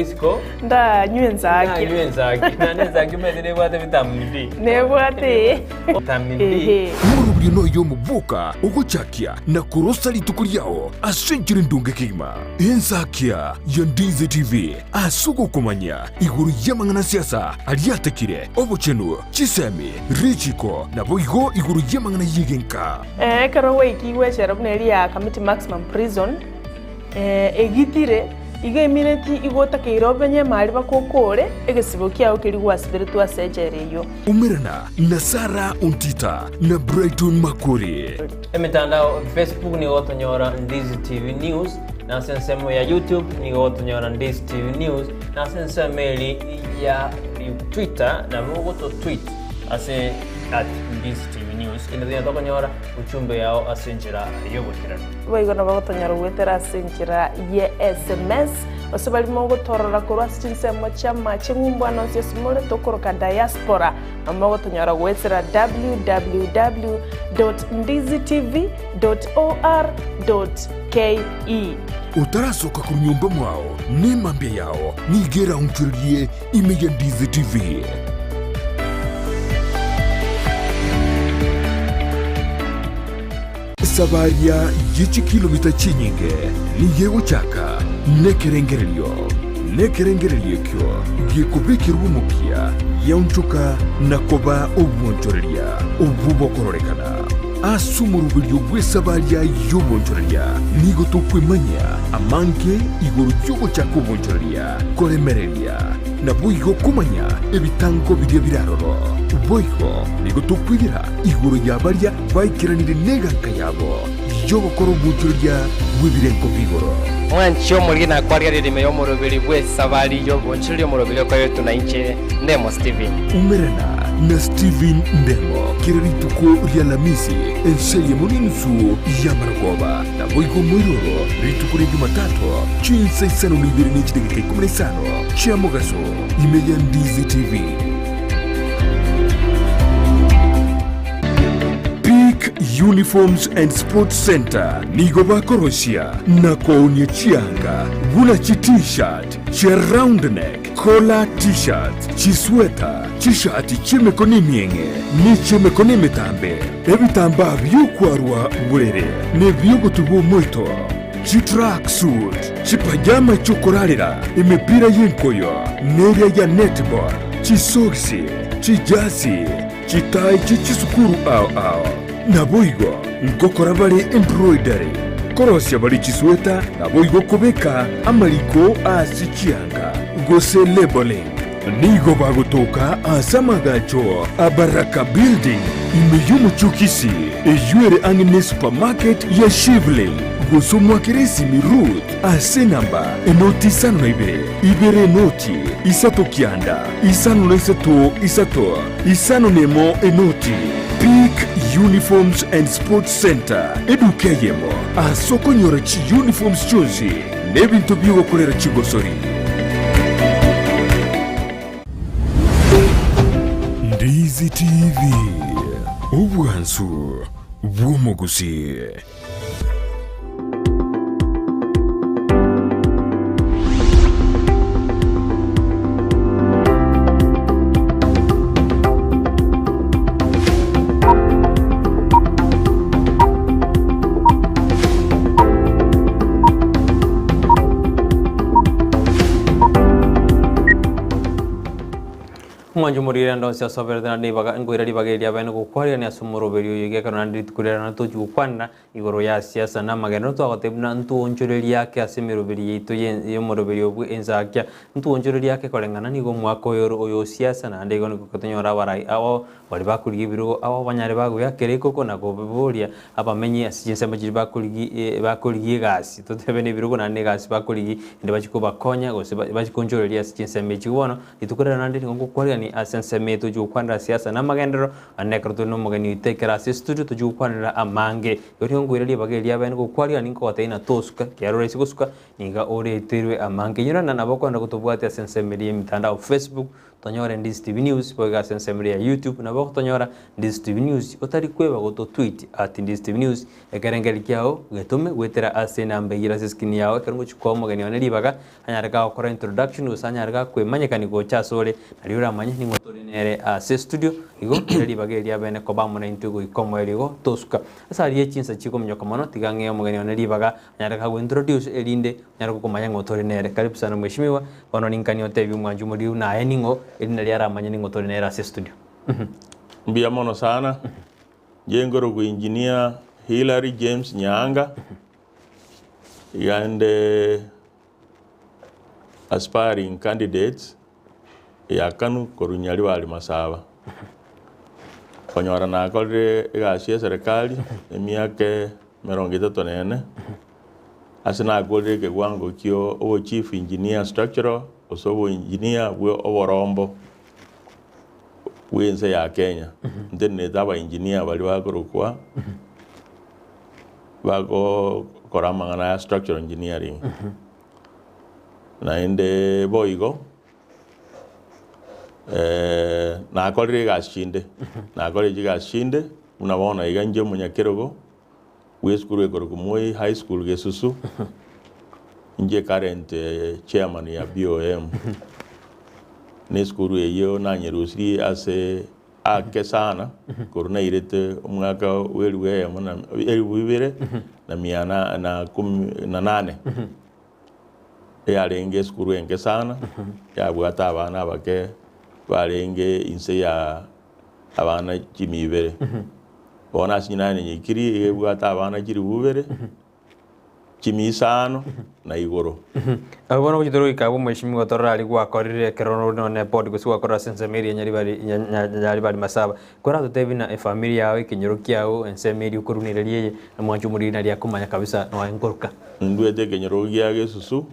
Isiko. Ndanywe ensaki. Ndanywe ensaki. Naende ensaki omanyete nebwate vitamin D. Nebwate. Vitamin D. Ehe. Omorobio noyo omoboka ogochakia na korosa rituko riao ase enchera endonge kegima. Ensakia ya Ndizi TV ase ogokomanyia igoro y'amang'ana a siasa aria atekire, obochenu, chisemi, richiko, naboigo igoro y'amang'ana y'egenka. Ekero gwaikigwe echela buna eria ya Kamiti Maximum Prison, egitire, igo emineti igo otakeire obenye emari bakokore egesibo kiao keria gwasiberetwe ase echela eyio. Umerana na Sarah Ontita na Brighton Makori. Emetandao Facebook nigo gotonyora Ndizi TV News, na ase ensemo ya YouTube nigo gotonyora Ndizi TV News, na ase ensemo eri ya Twitter nabo ogoto tweet ase at Ndizi TV News. Kende tonyare tokonyora ujumbe yao ase enchera y'oboikeranu. Boigo nabo gotonyora goetera ase enchera ye sms, gose baria mogotorora korwa ase chinsemo chi'amache ng'umbu ande onsi ase more tokoroka diaspora, nabo mogotonyora goetera www dot ndizitv dot or dot ke. Otarasoka korwa nyomba mwao, nemambia yao nigo eraonchorerie ime ya Ndizi TV. Esabaria ye chikilomita chinyinge nigo egochaka nekerengererio, nekerengererio ekio gekobekerwa omokia giaonchoka na koba obwonchoreria obwo bokororekana. Ase omoroberio bw'esabaria y'obwonchoreria nigo tokwemanyia amange igoro y'ogochaka obwonchoreria, koremereria, naboigo komanya ebitango biria bire aroro. Boigo nigo tokwegera igoro ya baria Baikeranire neganka yabo y'ogokora obwochoreria bw'ebirengo bi'igoro. Mwanche omoriri na kwarigereria ime y'omoroberi bw'esabari y'obonchoreria omoroberi okoretwe na inche, Ndemo Stephen. Umerana na Stephen Ndemo kera rituko ri'Alamisi ense eyemo n'enusu y'amarogoba, naboigo moiroro rituko ria Jumatato chinsa isano na ibere ne chidageka ikomi na isano chia mogaso ime ya Ndizi TV. Peak Uniforms and Sports Centre nigo bakorosia na koonia chianga buna chi T-shirt, chia round neck, collar T-shirts, chisweta, chishati chi'emekono emieng'e ne chi'emekono emetambe, ebitambaa bi'okwarwa borere na ebi'ogotuba omoito, chi-track suit, chipajama chi'okorarera, emepira y'enkoyo neria ya netball, chisogisi, chijasi, Chitai chie chisukuru ao ao. Naboigo ngokora bare embroidery, korosia bare chisweta, naboigo kobeka amariko ase chianga, gose labeling. Nigo bagotoka ase amagacho a Baraka Building ime y'omochie o Kisii, eyio ere ang'e ne supermarket ya Shivling, gose omwakere esimi Ruth ase enamba enoti 52 ibere enoti isato kianda 53 isato. 51 enoti, Peak Uniforms and Sports Centre, eduka eyemo ase okonyora chiuniforms chionsi na ebinto bi'ogokorera chigosori. Ndizi TV, obwansu bw'omogusii. Omwancho omoriri rende onsi asoberete naende ribaga nkoira ribaga eri riabeene gokwarirania ase omoroberi oyo iga ekero naende rituko riria naende tochi gokwanera Igoro ya siasa na amagenderero twagotebia buna ntwoonchorerie ake ase emeroberi yaito y'omoroberi obwe ensakia, ntwoonchorerie ake koreng'ana nigo omwaka oyo ore oyo o siasa naende igo nigo tonyore abarai ao baria bakorigia ebirogo ao banyare bagoeakera ekoko na koboria abamenyi ase chinsemo chiria bakorigi bakorigia egasi totebe na ebirogo naende egasi bakorigi ende bachie kobakonya gose bachie koonchoreria ase chinsemo echi. Bono rituko riria naende nigo ngokwarigania ase ensemo eye tochia gokwanera siasa na amagenderero Naende ekero tore nomogeni oito ekero ase estudio tochia gokwanera amange. Igo nigo. nkoira ribaga eri riabene gokwaria ninkogotebia ng'a tosuka, ekiagera oraise gosuka niga oreterwe amange. Inyora ng'a nabo okogenda gotobwatia ase ensemo eria y'emitandao Facebook, Tonyore Ndizi TV News, boigo ase ensemo eria ya YouTube nabo ogotonyora Ndizi TV News, otari kweba goto tweet at Ndizi TV News, ekerengerio kiao getome goetera ase enamba eyio ere ase escreen yao ekero ngochia koa omogeni one ribaga anyare gagokora introduction gose anyare gakwemanyekani gocha asore nario oramanye ning'o tore nere ase studio igo ere ribaga eri riabene koba amo naintwe goika omoerio igo tosuka. Ase aria chinsa chikominyoka mono tiga ng'ee omogeni one ribaga anyare gagointroduce erinde onyare gokomanya ng'o tore nere. Karibu sana mheshimiwa, bono ninkanie otebie omwanchi omoriri buna aye ning'o erinde nario aramanye ning'o tore nere ase estudio. Mbuya mono sana. Inche nkorokwa Engineer Hillary James Nyaanga, iga inde aspiring candidate ya Kanu korwa Nyaribari Masaba. Konyora nakorire egasi ya eserekari emiaka emerongo etato na ene, ase nakorire ekewango kia obo chief engineer structural gose obo engineer bwa oborombo bwa ense ya Kenya. Ntenenete aba engineer baria bakorokwa bagokora amang'ana ya structural engineering. Naende boigo, nakorire egasi chinde, nakorire chigasi chinde buna bono iga inche omonyakerogo bwa esukuru ekorokwa Moi High School Gesusu, inche current chairman ya BOM, na esukuru eyio nanyerusirie ase ake sana korwa nairete omwaka bwa elifu eyemo na elifu ibere na mia na na kumi na nane. Eyarenge esukuru enke sana, yabwate abana abake barenge inse ya abana chimia ibere. Bono ase inye naye nyeikiri iga ebwate abana chilifu ibere, chimia isano na igoro. Abwo bono gochia tore goika abwo mheshimiwa torore aria gwakorire ekero ore nonye na eboard gose gwakorire ase ensemo eria nyaribari nyaribari masaba. Koratotebie buna efamiri yao, ekenyoro kiao, ensemo eria okorunereria eye, na mwanche omoriri naria akomanya kabisa noe nkoruka. Ndwete ekenyoro gia Gesusu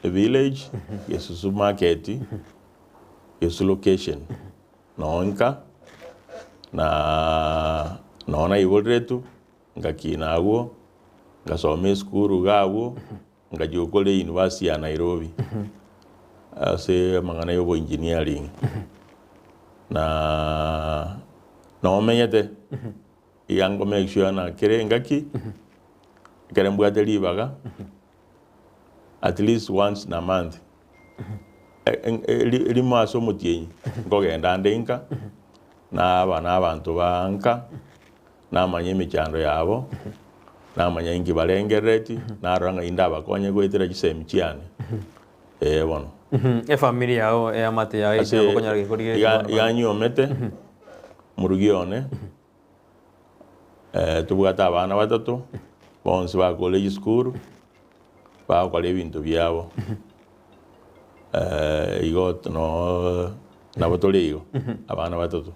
evillage, Gesusu market, Gesusu location, noo nka, na noo naiboreretwe, ngakina agwo, ngasoma esukuru iga agwo, ngachia gokora university ya Nairobi, ase amang'ana ya oboengineering, na noo menyete. Iga nko make sure ng'a kera engaki, ekere mbwate ribaga, at least once in a month, rimo ase omotienyi, nkogenda nde inka, naba na abanto ba nka, namanya emechando yabo, namanya inki barengerereti, narora ng'a indabakonye goetera chisemi chiane, eh bono. Efamiri yao, eamate yao, Ase okonyora gekorigereria iga bono iga bono. nyiomete, morugi one, tobwate abana batato, bonsi bakore chisukuru, bagokora ebinto biabo, igo noo nabo tore igo, abana batato.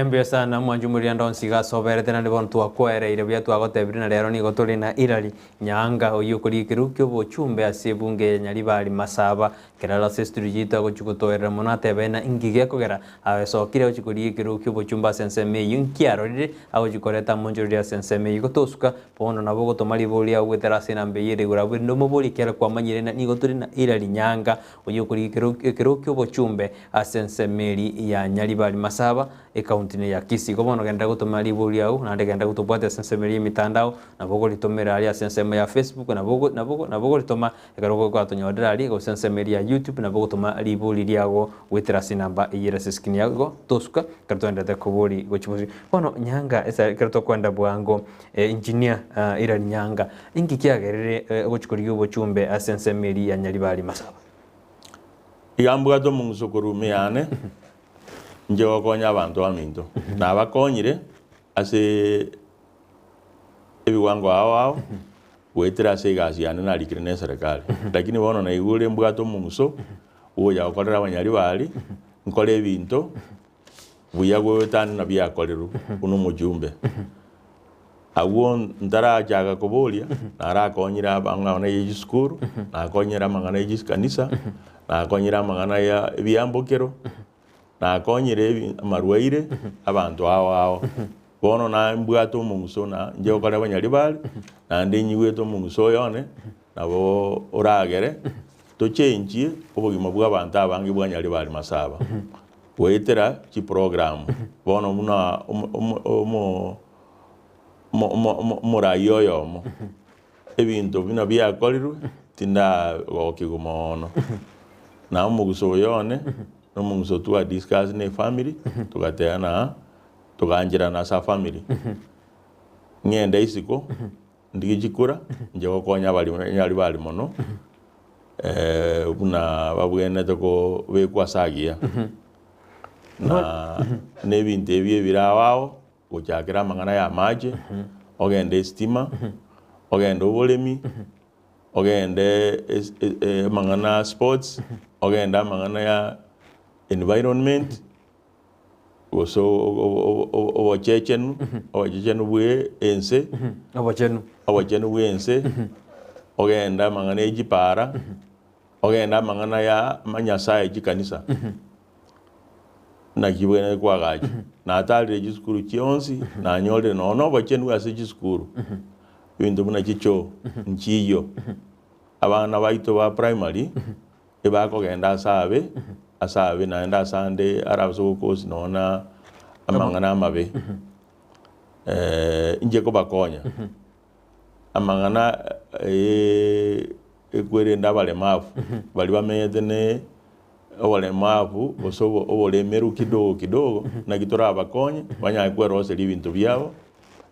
Mbuya sana mwanche omoriri onsi iga ase oberete naende bono twakwereire buya twagotebire na rero nigo tore na Hillary Nyaanga oyio okoria ekerogo kia obochumbe ase ebunge ya Nyaribari Masaba Ekero ase estudio yaito agochia gotoerera mono atebe ng'a inki gekogera agesokire agochia korigia ekerogo ki'obochumba ase ensemo eyio, inki arorire agochia koreta amonchoreria ase ensemo eyio. Gotosuka bono nabo ogotoma ribori riao goetera ase enamba eyio ere igoro abwo erinde omoborie ekiagera kwamanyire ng'a nigo tore na Hillary Nyaanga oyio okorigia ekerogo ki'obochumbe ase ensemo eria ya Nyaribari Masaba Ekaunti ne ya Kisii. Igo bono genderera gotoma ribori riao naende genderera gotobwatia ase ensemo eria y'emitandao nabo ogoritomera aria ase ensemo ya Facebook nabo nabo nabo ogoritoma Ekero gwatonyorire aria gose ensemo eria ya YouTube nabo ogotoma ribori riago goetera ase enamba eyio ere ase escreen yago igo tosuka ekero toenderete kobori gochia bosio. Bono Nyaanga ase ekero tokoenda bwango engineer Hillary Nyaanga inki kiagerire ogochia korigia obochumbe ase ensemo eria ya Nyaribari Masaba? Iga mbwate omong'uso korwa ime yane, inche gokonya abanto baminto. Nabakonyire ase ebiwango ao ao, goetera ase egasi yane narikire ne eserekari. Lakini bono naigure mbwate omong'uso bwogocha gokorera abanyaribari, nkore ebinto buya goetania na biakorerwe buna omochumbe. Agwo ntarachaka koboria, narakonyire amang'ana ya chisukuru, nakonyire amang'ana ya chikanisa, nakonyire amang'ana ya ebiambokero, nakonyire amarwaire, abanto ao ao. Bono naye mbwate omong'uso na inche gokora abanyaribari, naende nyigwete omong'uso oyo one, nabo oragere tochenchie obogima bwa abanto abange bwa Nyaribari Masaba, goetera chiprogram. Bono buna omo omo omo omo omo omo omorai oyomo, ebinto buna biakorirwe, tindagokigwa moono. Na omoguso oyo one, na omoguso twa discuss na efamiri, togateba na togaancherana ase afamiri, ng'ende isiko, ndige chikura, inche gokonya abari nyaribari mono, buna babwenerete kobekwa ase agiya. Na na ebinto ebi ebire ao ao, gochakera amang'ana ya amache, ogende estima, ogende oboremi, ogende es- e- amang'ana ya sports, ogende amang'ana ya environment, gose obochechenu, obochechenu bwe ense, Obochenu. obochenu bwa ense, ogende amang'ana ya chipara, ogende amang'ana ya amanyasaye chikanisa, naki bwenerete koagachwa. Natarire chisukuru chionsi, nanyorire nonya na obochenu ase chisukuru, ebinto buna chichoo, nchiyo, abana baito ba primary, Ebakogenda ase abe, ase abe, naende ase ande arabase gokosi nonya na amang'ana amabe. Inche kobakonya, amang'ana ekwerende abaremafu, baria bamenyete ne oboremafu gose oboremeru kidogo kidogo, naki torabakonye, banyare kweroseria ebinto biabo,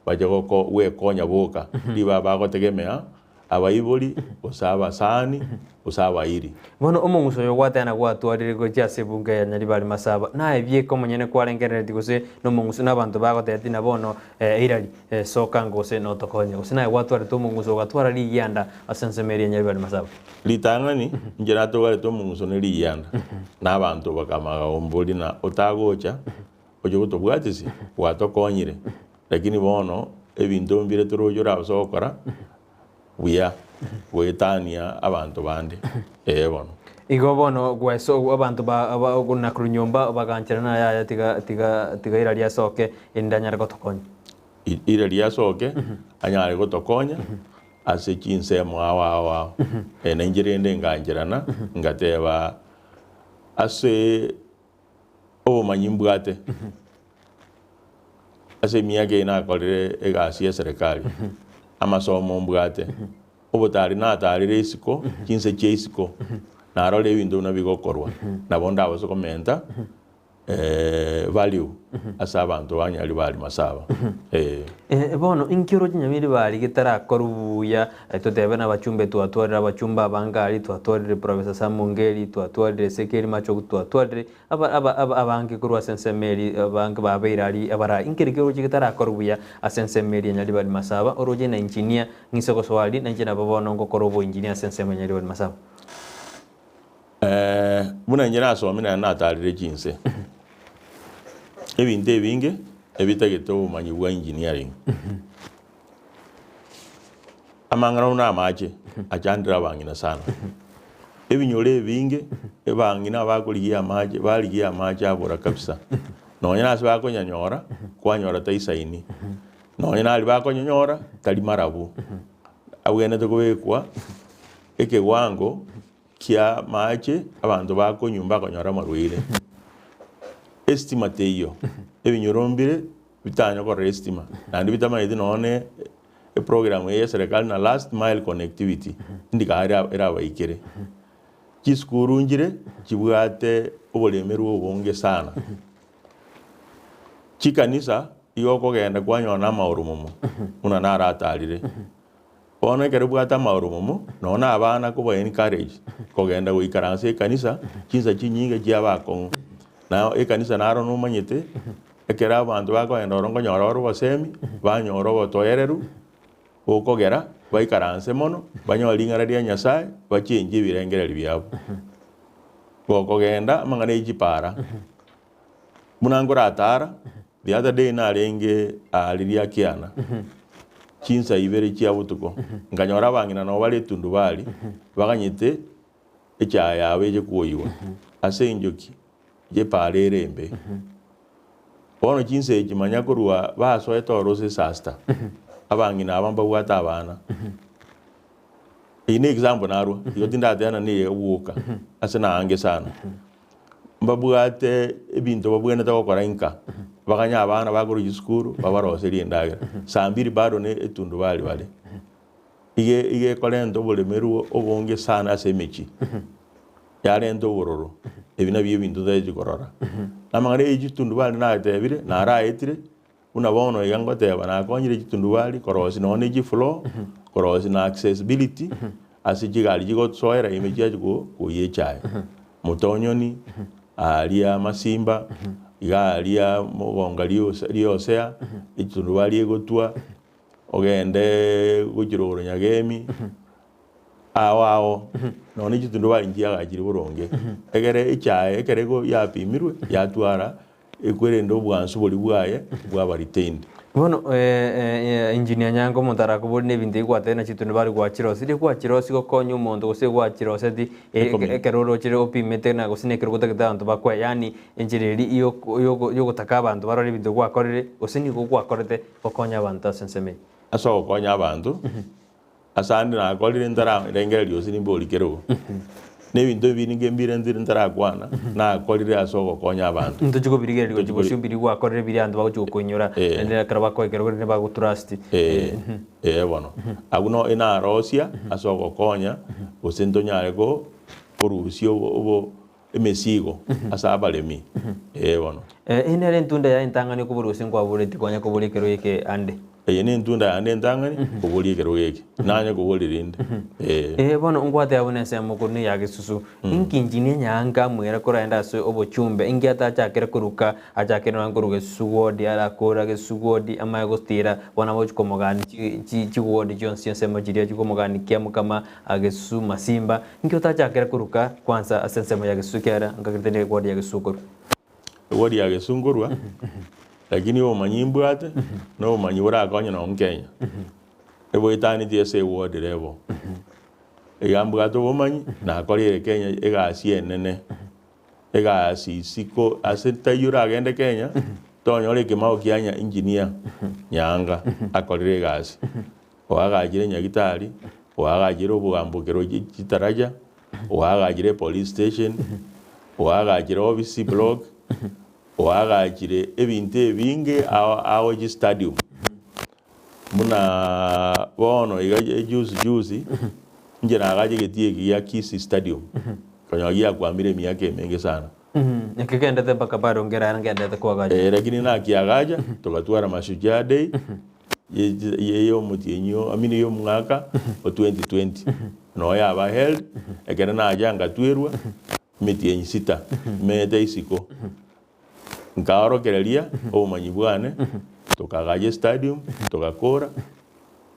bache goko gwekonya boka, ribaga bagotegemea abaibori, gose abasani, gose abairi. Bono omong'uso oyo gwatena gwatwarire gochia ase ebunga ya Nyaribari Masaba, naye bieka omonyene kwarengereretie gose nomong'uso nabanto bagotebetie na bono irari soka ango gose notokonye, gose naye gwatwarete omong'uso ogatwara rigianda ase ensemo eria ya Nyaribari Masaba. Ritang'ani inche natwarete omong'uso ne rigianda, na abanto bakamaga ombori na otagocha oche gotobwatisia, gwatokonyire, lakini bono ebinto mbire toroche orabase gokora buya goetania abanto bande, ee bono. Igo bono gweso abanto ba ba nakorwa nyomba bagancherana yaya tiga tiga tiga ira riasoke erinde anyare gotokonya. Ira riasoke anyare gotokonya ase chinsemo ao ao ao. Na inche rende ngancherana ngateba ase obomanyi mbwate ase emiaka eye nakorire egasi ya eserekari, amasomo mbwate, obotari natarire isiko, chinse chia isiko, narora ebinto buna bigokorwa, nabo ndabase komenta value ase abanto banyari bari masaba eh. Bono inki oroche nyamiri bari getarakorwa buya Totebe nabachumbe twatwarire abachumbe abange aria, twatwarire Professor Sam Ongeri, twatwarire Ezekiel Machogu, twatwarire aba aba aba abange korwa ase ensemo eria abange babeire aria abarai. Inki keria oroche getarakorwa buya ase ensemo eria ya Nyaribari Masaba, oroche na engineer ng'ise gosoa aria, nainche nabo bono ngokora oboengineer ase ensemo ya Nyaribari Masaba. Buna inche nasomire naende natarire chinse, ebinto ebinge ebitagete obomanyi bwa engineering. Amang'ana buna amache achandire abang'ina sana. Ebinyoro ebinge ebang'ina bakorigia amache barigia amache abora kabisa. Nonya nase bakonyanyora kwanyora taisaini. Nonya naria bakonyanyora tari marabu. Abwenerete kobekwa ekewango kia amache abanto bakonywa mbakonyora amarwaire. Estima teiyo, ebinyoro mbire bitanya korora estima naende bitamanyeti nonya ne eprogram eye ya eserekari na last mile connectivity ndika era erabaikere. Chisukuru nchire chibwate oboremerwa obonge sana. Chikanisa igo okogenda kwanyora na amaoromomo buna naratarire. Bono ekero obwate amaoromomo nonya na abana koba encourage kogenda goikaransa ekanisa chinsa chinyinge chiaba akong'u. Na ekanisa naro nomanyete Ekero abanto bakogenda ororo nkonyora bare obosemi, banyora obotoereru bokogera baikaranse mono, banyore ring'ana ria Nyasae, bachengie ebirengererio biabo. Gokogenda amang'ana e chipara, buna nkoratara, the other day narenge aa riria kiana, chinsa ibere chia botuko, nkanyora abang'ina nabo bare etundubari, baganyete echae yabo eche koyigwa, ase enjoki. Y'epaara ere embe. Bono chinsa echi manya korwa basoete oro ase saa sita, abang'ina aba mbabwate abana. Eyio ne example narwa, igo tindatebana neye gwoka, ase naange sana. Mbabwate ebinto babwenerete gokora inka, baganye abana bakorwa chisukuru babaroserie endagera. Saa mbiri bado ne etundubari bare. Iga iga ekorenta oboremerwa obonge sana ase emechie, yarenta obororo, ebi nabio ebinto ntaeti korora. Na amang'ana ya chitundubari natebire, naraetire, buna bono iga ngoteba nakonyire chitundubari korosia nonye na chifloor, korosia na accessibility, ase chigari chigosoera ime chiachi ko koiywa echae. Motonyoni, aria masimba, iga aria mogonga riose riosea, echitundubari egotwa. Ogende gochia rogoro Nyagemi, ao ao, nonya ne chitundubari nchiagachire boronge, egere echae ekero ego yapimirwe, yatwara ekwerende obwansu boria bwaye bwaba retained. Bono engineer Nyango omonto arakobori na ebinto ebi gwatebire na chitundubari gwachirosia, gwachirosia gokonya omonto gose gwachiroseti ekero orochire opimete na gose na ekero gotagete abanto bakoe yaani enchera eria yogotaka abanto barore ebinto gwakorire gose nigo gwakorete Gokonya abanto ase ensemo eye. Ase ogokonya abanto, ase ande nakorire ntararengereria gose nimbori kerogo, na ebinto ebi ninge mbirentire ntarakwana, nakorire ase ogokonya abanto. Ntochi kobirigereria gochia bosio mbiria gwakorire biria abanto bagochia gokoinyora, naende ekero bakoa ekerogo rende bagotrust. Eh, eh bono. Abwo no inarosia ase ogokonya, gose ntonyare ko korusia obo obo emesigo ase abaremi. Ee bono. Eye nere entunda yaye entang'ani okoboria gose nkwaboretie konya koboria ekerogo eke ande. Eye nentunda yane entang'ani koboria ekerogo eke, nanye koboria rinde. Ee. Ee bono nkwateba buna ensemo korwa neya gesusu, inki inchinia nyaanka amwera koraende ase obochumbe, inki atachakere koruka, achakere nonya nkoruga gesusu ward, arakora gesusu ward, amanye gotira, bono agochi komogani chi chi chiward chionsi ensemo chiria chikomogani kiamukama, Gesusu masimba, Inki otachakera koruka kwansa ase ensemo ya Gesusu ekiagera nkagerete ne ward ya Gesusu okorwa? Eward ya Gesusu nkorwa, lakini obomanyi mbwate, na obomanyi borakonye nonye Kenya. Eboetaneti ase eward level. Iga mbwate obomanyi, nakorire Kenya egasi enene, egasi isiko ase taiyo oragende Kenya, tonyore ekemao kia nya engineer Nyaanga akorire egasi. Oagachire nyagitari, oagachire obogambokero chitaraja, oagachire epolice station, oagachire office block, oagachire ebinto ebinge ao ao chistadium. Buna bono iga juzi juzi, inche nagacha egetii eke gia Kisii stadium, konyora giakwamire emiaka emenge sana. Eke kendete mpaka bado nkera ngendete koagacha. Eh, lakini nakiagacha, togatwara Mashujaa Day, y'omotienyi o I mean y'omwaka o 2020 noyo yaba held, ekero nacha ngatwerwa emetienyi sita mete isiko, nkaorokereria obomanyi bwane, tokagacha estadium, togakora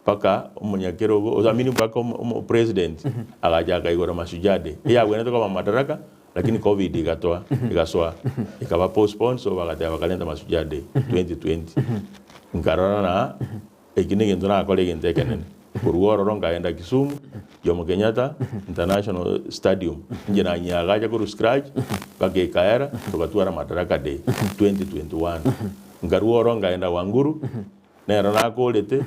mpaka omonyakerogo I mean mpaka omo omo president agacha akaigora Mashujaa Day, eyabwenerete koba Madaraka lakini covid egatoa egasoa ekaba postponed so bagateba bakarenta Mashujaa Day 2020. Nkarora na eki negento nakora egento ekenene. Korwa ororo nkagenda Kisumu, Jomo Kenyatta International Stadium, inche nanyiagacha korwa scratch mpaka ekaera, togatwara Madaraka Day 2021. Nkarwa ororo nkagenda Wanguru, nero nakorete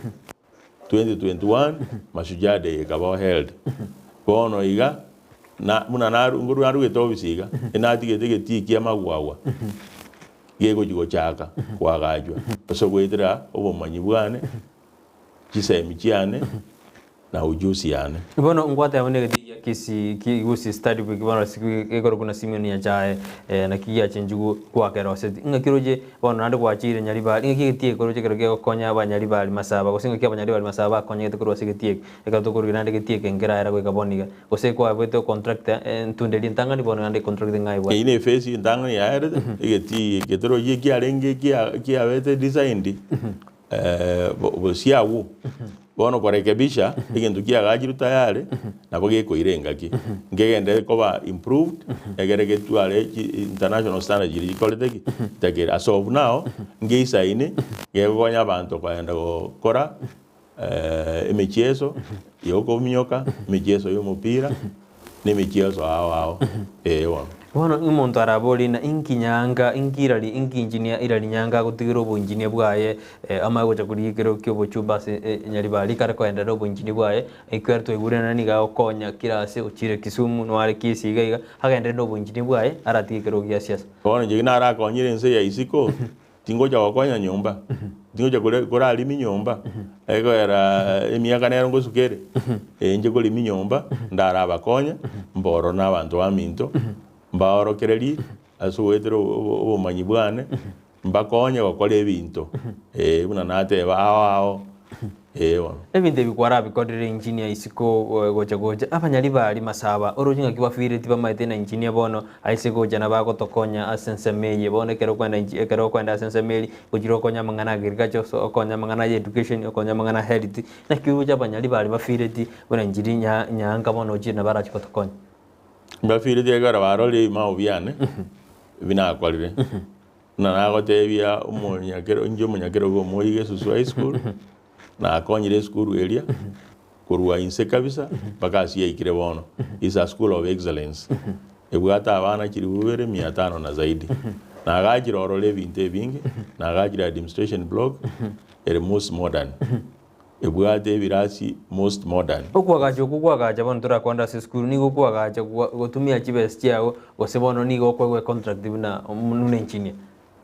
2021 Mashujaa Day ekaba held. Bono iga, na buna naru nkorwa narugete ofisi iga, enatigete egetii kia magwagwa. Gegochia gochaka koagachwa ase ogoetera obomanyi bwane, chisemi chiane, na ujusi yane. Bono ngwateba buna egetii gia Kisii ki Gusii Study Week bono ase gekorokwa na Simeon Nyachae naki giachenchigwe gwakeroseti. Ng'aki roche bono naende gwachiire Nyaribari, ng'aki egetii eke roche ekero kegokonya abanyaribari masaba gose ng'aki abanyaribari masaba bakonyegete korwa ase egetii eke ekero tokorugia naende egetii eke nkeraera goika bono iga. Gose kwabete contractor entunda eria entang'ani bono naende econtract ng'a ebwate. Eyio nefesi entang'ani yaerete, egetii eke torochie kiarenge kia kiabete designed bosio agwo. Bono korekebisha egento kiagachirwe tayari, nabo gekoira engaki. Nkegenderere koba improved, egere getware chi international standard chiria chikorete ki? Chitakere. As of now, nkeisaini, gegokonya abanto kogenda gokora. Emechieso y'okominyoka, emechieso y'omopira, na emechieso ao ao. Ee bono. Bono omonto araborie ng'a inki nyanga, inki irari, inki engineer irari nyanga agotigera oboengineer bwaye amanye gocha korigia ekero kia obochumba ase Nyaribari kare koenderera oboengineer bwaye, ekiagera twaigure naende nigo agokonya kera ase ochire Kisumu, noare Kisii iga iga, agenderere na oboengineer bwaye aratige ekero gia siasa. Bono inche narakonyire ense ya isiko, tingocha gokonya nyomba, tingocha kore korarimi nyomba, egoera emiaka nero ngosuka ere, inche korimi nyomba, ndarabakonye, mbororo na abanto baminto, mbaorokererie ase ogoetera obomanyi bwane, mbakonye gokora ebinto, buna nateba ao ao, eh bono. Ebinto ebi kwarabikorire engineer isiko gocha gocha, abanyari baria masaba, oroche ng'aki bafireti bamaete na engineer bono aise gocha nabo agotokonya ase ensemo eye. Bono ekero okoenda inchi ekero okoenda ase ensemo eria, gochire okonye amang'ana agriculture ase okonye amang'ana ya education, okonye amang'ana a health, naki oroche abanyari baria bafireti buna enchiri nya nyaanga bono ochire nabo arache gotokonya. Mbafireti ekero barorire ebimao biane, ebi nakorire, buna nagotebia omonyakero inche omonyakerogo omoiga Gesusu High School, Nakonyire esukuru eria korwa inse kabisa mpaka ase yaikire bono. Is a school of excellence. Ebwate abana chilifu bibere mia tano na zaidi. Nagachire ororo ebinto ebinge, nagachire administration block ere most modern. Ebwate ebirasi most modern. Okoagacha okwo kwagacha bono torakwande ase esukuru, nigo okoagacha gotumia chibesa chiago gose bono nigo okoegwa econtract buna buna engineer.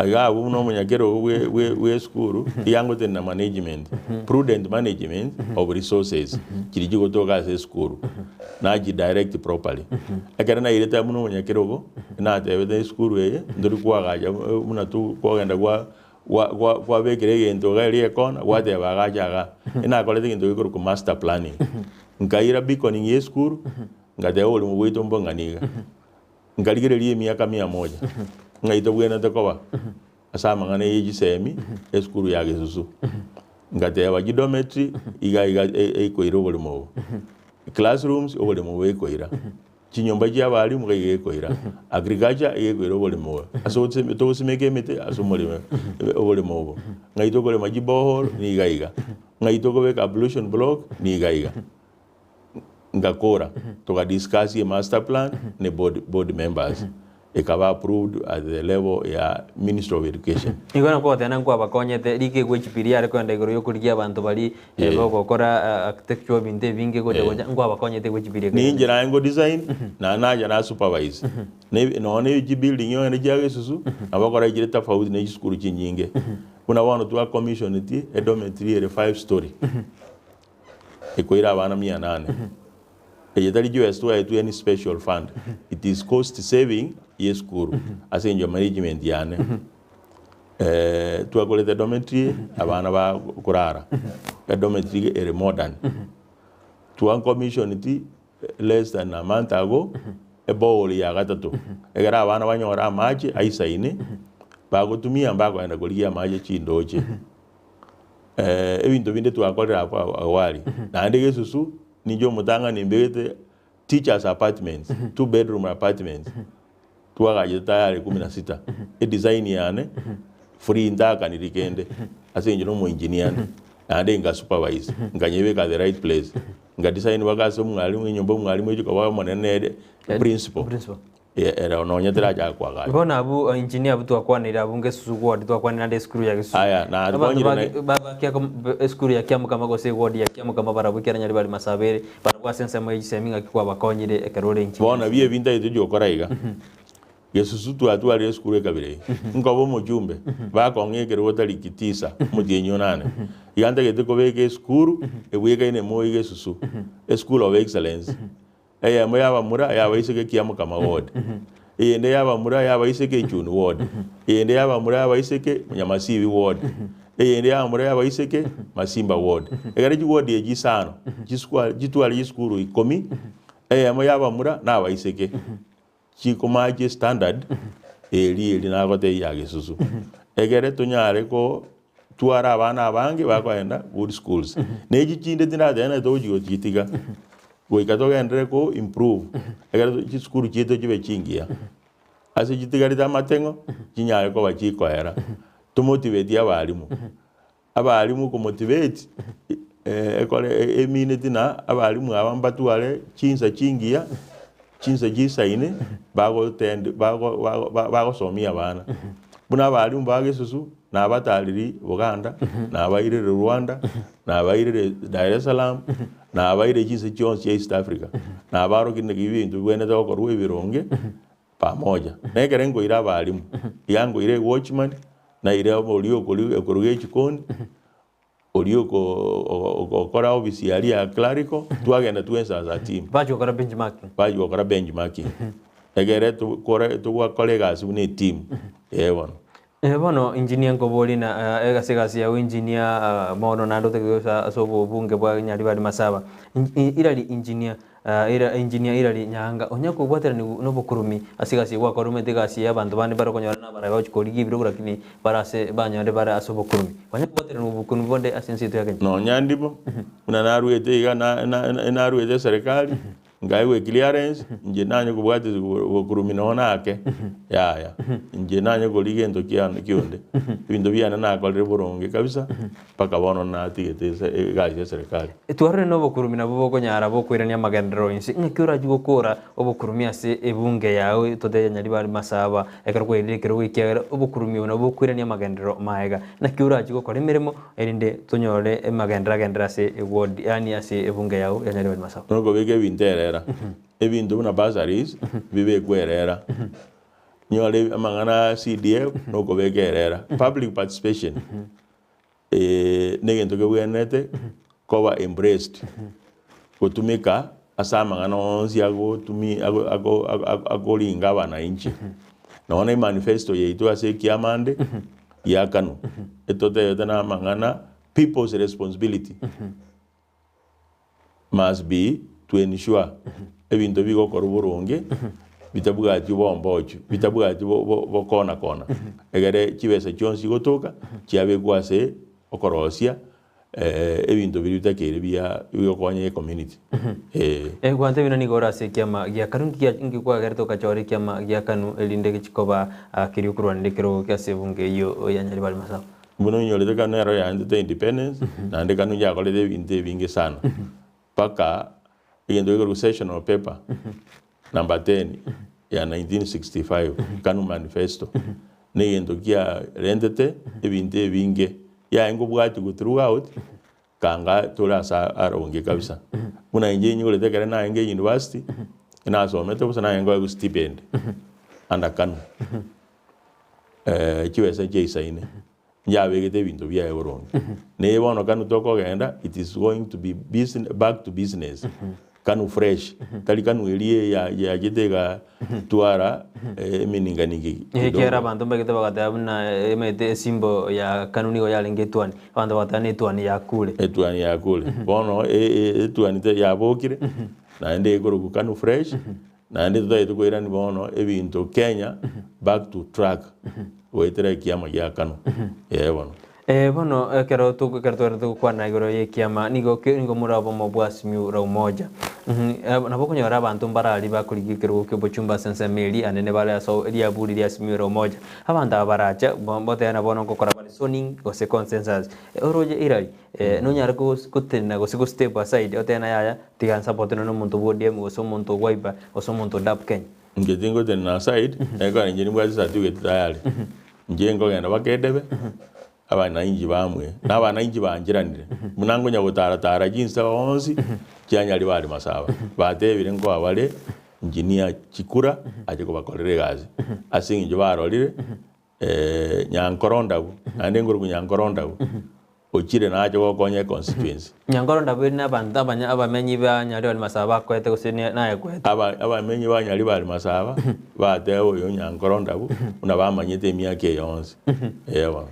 Iga abwo buna omonyakerogo bwe bwe bwe esukuru iga ngotenena management, prudent management of resources chiria chigotoka ase esukuru, nachi direct properly. Ekero nairete abwo buna omonyakerogo, natebete esukuru eye ntori koagacha buna tu kogenda gwa gwa gwa kwabekera egento iga eria ekona gwateba agache igaa. Enakorete egento gekorokwa master planning. Nkaira beaconing ya esukuru, ngateba oboremo bwaito mbong'ani iga. Nkarigereria emiaka mia moja, ng'ai tobwenerete koba ase amang'ana ye chisemi esukuru ya Gesusu. Ngateba chidometry iga iga ekoira oboremo obo, classrooms oboremo obo ekoira, chinyomba chia abalimu iga iga ekoira, agriculture iga ekoira oboremo obo, ase otoseme togosimeka emete ase omoremo oboremo obo, ng'ai tokorema chiborehole niga iga, ng'ai tokobeka ablution block niga iga. Ngakora, toga discuss e master plan ne board, board members, ekaba approved at the level ya Ministry of Education. Igo nakwo goteba nkwabakonyete, rika egwe echipiri yare kogenda igoro yokorigia abanto baria bagokora architecture ebinto ebinge gocha gocha, nkwabakonyete egwe echipiri ekogenda. Ninche naye ngo design, naende nacha na supervise. Ne nonya ne chibuilding onye chia Gesusu, nabo okora chire tofauti ne chisukuru chinyinge. Buna bono twa commissioneti edormitory ere five storey. Ekoira abana mia nane. Eye tari US twaetwe any special fund. It is cost saving ye esukuru ase eng'encho ya management yane. Twakorete dormitory abana ba korara. Edormitory ere modern. Twa commission ti less than a month ago eborehole ya gatato. Ekero abana banyore amache aisaine bagotumia mbakogenda korigia amache chindoche. Ebinto binde twakorire abwo awali, naende gesusu ninche omotang'ani mbegete teachers apartments, two bedroom apartments, twagachete tayari kumi na sita, edesign yane free ntakaniri kende ase eng'encho na omoengineer inde, naende nka supervise, nkanyebeka at the right place, nka design mpaka ase omwalimu enyomba omwalimu echi koba omonene ere principal. Principal. Ere nonya terachake koagacha. Bono abwo engineer abwo twakwanire abwo ngesusu ward twakwanire naende esukuru ya Gesusu. Aya, Abanto nakonyire ba na- ba ba kia esukuru ya Kiamokama gose eward ya Kiamokama barabwo ekero nyari bari masaba ere barabwo ase ensemo ye chisemi ng'aki kwabakonyire ekero ore engineer. Bono nabio ebinto aye tochia gokora iga, Gesusu twatwarire esukuru ekabira eye, nkoba omochumbe, bakong'a ekerogo tariki tisa omotienyi onane, iga ntagete kobeka esukuru ebwekaine moi Gesusu, eschool of excellence. Eyemo y'abamura y'abaiseke Kiamokama ward, eyende y'abamura y'abaiseke Ichuni ward, eyende y'abamura y'abaiseke Nyamasibi ward, eyende y'abamura y'abaiseke Masimba ward. Ekero chiward echi isano chisukwa chitware chisukuru ikomi, eyemo y'abamura na abaiseke chikomachi estandard eria eria nagotebia ya Gesusu. Ekere tonyare ko twara abana abange bakoenda good schools. Na echi chinde tindateba naye togochi gochitiga, goika togenderere ko improve ekero chisukuru chiaito chibe chingiya. Ase chitigarete amateng'o, chinyare koba chikoera, tomotiveti abalimu, abalimu komotivate ekore emineti na abalimu aba mbatware chinsa chingiya. chinsa chisaine bagotend bago bago bagosomia abana. Buna abalimu ba Gesusu, nabatariri Buganda, nabairire Rwanda, nabairire Dar es Salaam, nabaire chinse chionsi chia East Africa, nabarokire naki ebinto bibwenerete gokorwa ebironge pamoja. Na ekero nkoira abalimu, iga nkoira ewatchman, naire oria okori okoruga echikoni, oria oko okora ofisi aria ya clerical, twagenda twensi as a team. Bachia gokora benchmarking. Bachia gokora benchmarking. Egere tokore togwakora egasi buna eteam, eh bono. Bono engineer nkoborie na ase egasi yao engineer bono naende otagete gocha ase obobunge bwa Nyaribari Masaba. Irari engineer ira engineer Irari Nyaanga onya kobwateraniwa na obokurumi ase egasi eye gwakorire omanyete egasi eye abanto bande mbare okonyora nabarabe bagochi korigia ebirogo lakini bare ase banyore bare ase obokurumi. Onya kobwateraniwa obokurumi bonde ase ense yaito ya Kenya? Nonya ndibo, buna naruete iga na na naruete eserekari, Nkaegwa eclearance, inche nanye kobwatia obokurumi nonya nake, yaya, inche nanye koria gento kiane kionde, ebinto biane nakorire boronge kabisa, mpaka bono natigete ase egasi ya eserekari. Twarorire na obokurumi nabwo bokonyara bokoirania amagenderero inse, ng'aki orachie gokora obokurumi ase ebunge yao totebia Nyaribari Masaba ekero kwairire ekerogo ekiagera obokurumi obo nabwo bokoirania amagenderero maega. Naki orachie gokora emeremo Erinde tonyore amagenderero agenderere ase eward, yaani ase ebunge yao ya Nyaribari Masaba. Nokobeka ebinto erera, ebinto buna bursaries bibekwe erera, nyore amang'ana a CDF nokobeka erera. Public participation negento kebwenerete koba embraced, gotumeka ase amang'ana onsi agotumi ago ago akoringa abananchi. Nonya na emanifesto yaito ase ekiamande gia Kanu, etotebete na amang'ana people's responsibility must be to ensure ebinto bigokorwa boronge bitabwati obombochu, bitabwati bo bo bokona kona, egere chibesa chionsi chigotoka chiabekwa ase okorosia ebinto biria bitakeire bia bigokonya ecommunity eh. Egwanto buna nigo ore ase ekiama gia Kanu, nki nki kwagerete okachora ekiama gia Kanu erinde gechi koba keria okorwanera ekerogo kia ase ebunge eyio ya Nyaribari Masaba? Buna onyorete Kanu ero yaanchete independence, naende Kanu yakorete ebinto ebinge sana, mpaka egento gekorokwa sessional paper number 10 ya 1965 Kanu manifesto negento kiarentete ebinto ebinge yaye nkobwatigwa throughout kanga tore ase aronge kabisa. Buna inche nyorete ekere narenge university nasomete bosa narenge nkoegwa stipend under Kanu chibesa chiaisaine Yabegete ebinto biaye boronge. Naye bono kanu tokogenda it is going to be business, back to business. Kanu fresh, tari kanu eria ya yachete egatwara emininganingi Ekiagera kidogo. abanto mbagete bagateba buna emete esimbo ya kanu nigo yarenge etuani, abanto bagateba na etuani yakure. Etuani yakure. Bono e- e- etuani te yabokire, naende ekorokwa kanu fresh, Naende totagete koirania bono ebinto Kenya back to track goetera ekiama gia Kanu. Ee bono. Ee bono ekero toko ekero togenderete gokwana igoro y'ekiama nigo ke nigo more obomo bwa Azimio la Umoja. Nabo okonyora abanto mbararia bakorigia ekerogo kia obochumba ase ensemo eria anene bare ase riaburi ria Azimio la Umoja. Abanto aba baracha motebe bono ngokora bare zoning gose consensus. Oroche Hillary nonyare gotenena gose go step aside otebe na yaya Tiga nsapote nonye omonto bwa ODM gose omonto o Wiper gose omonto o DAP Kenya. Inche tingotenena aside, ekero inche nimbwate certificate tayari, inche nkogenda mpaka edebe, abanainchi bamwe, na abanainchi bancheranire, buna nkonya gotara tara chinsa onsi, chianyari bare masaba, batebire nkoa bare engineer chikura ache kobakorera egasi, ase eng'encho barorire Nyankoro Ndabu, naende nkorokwa Nyankoro Ndabu, ochire nache gokonya econstituency. Nyankoro Ndabu eri nabanto abanya abamenyi ba Nyaribari Masaba bakoete gose naye koete? Aba abamenyi ba Nyaribari Masaba bateba oyo Nyankoro Ndabu buna bamanyete emiaka eye yonsi, ee bono.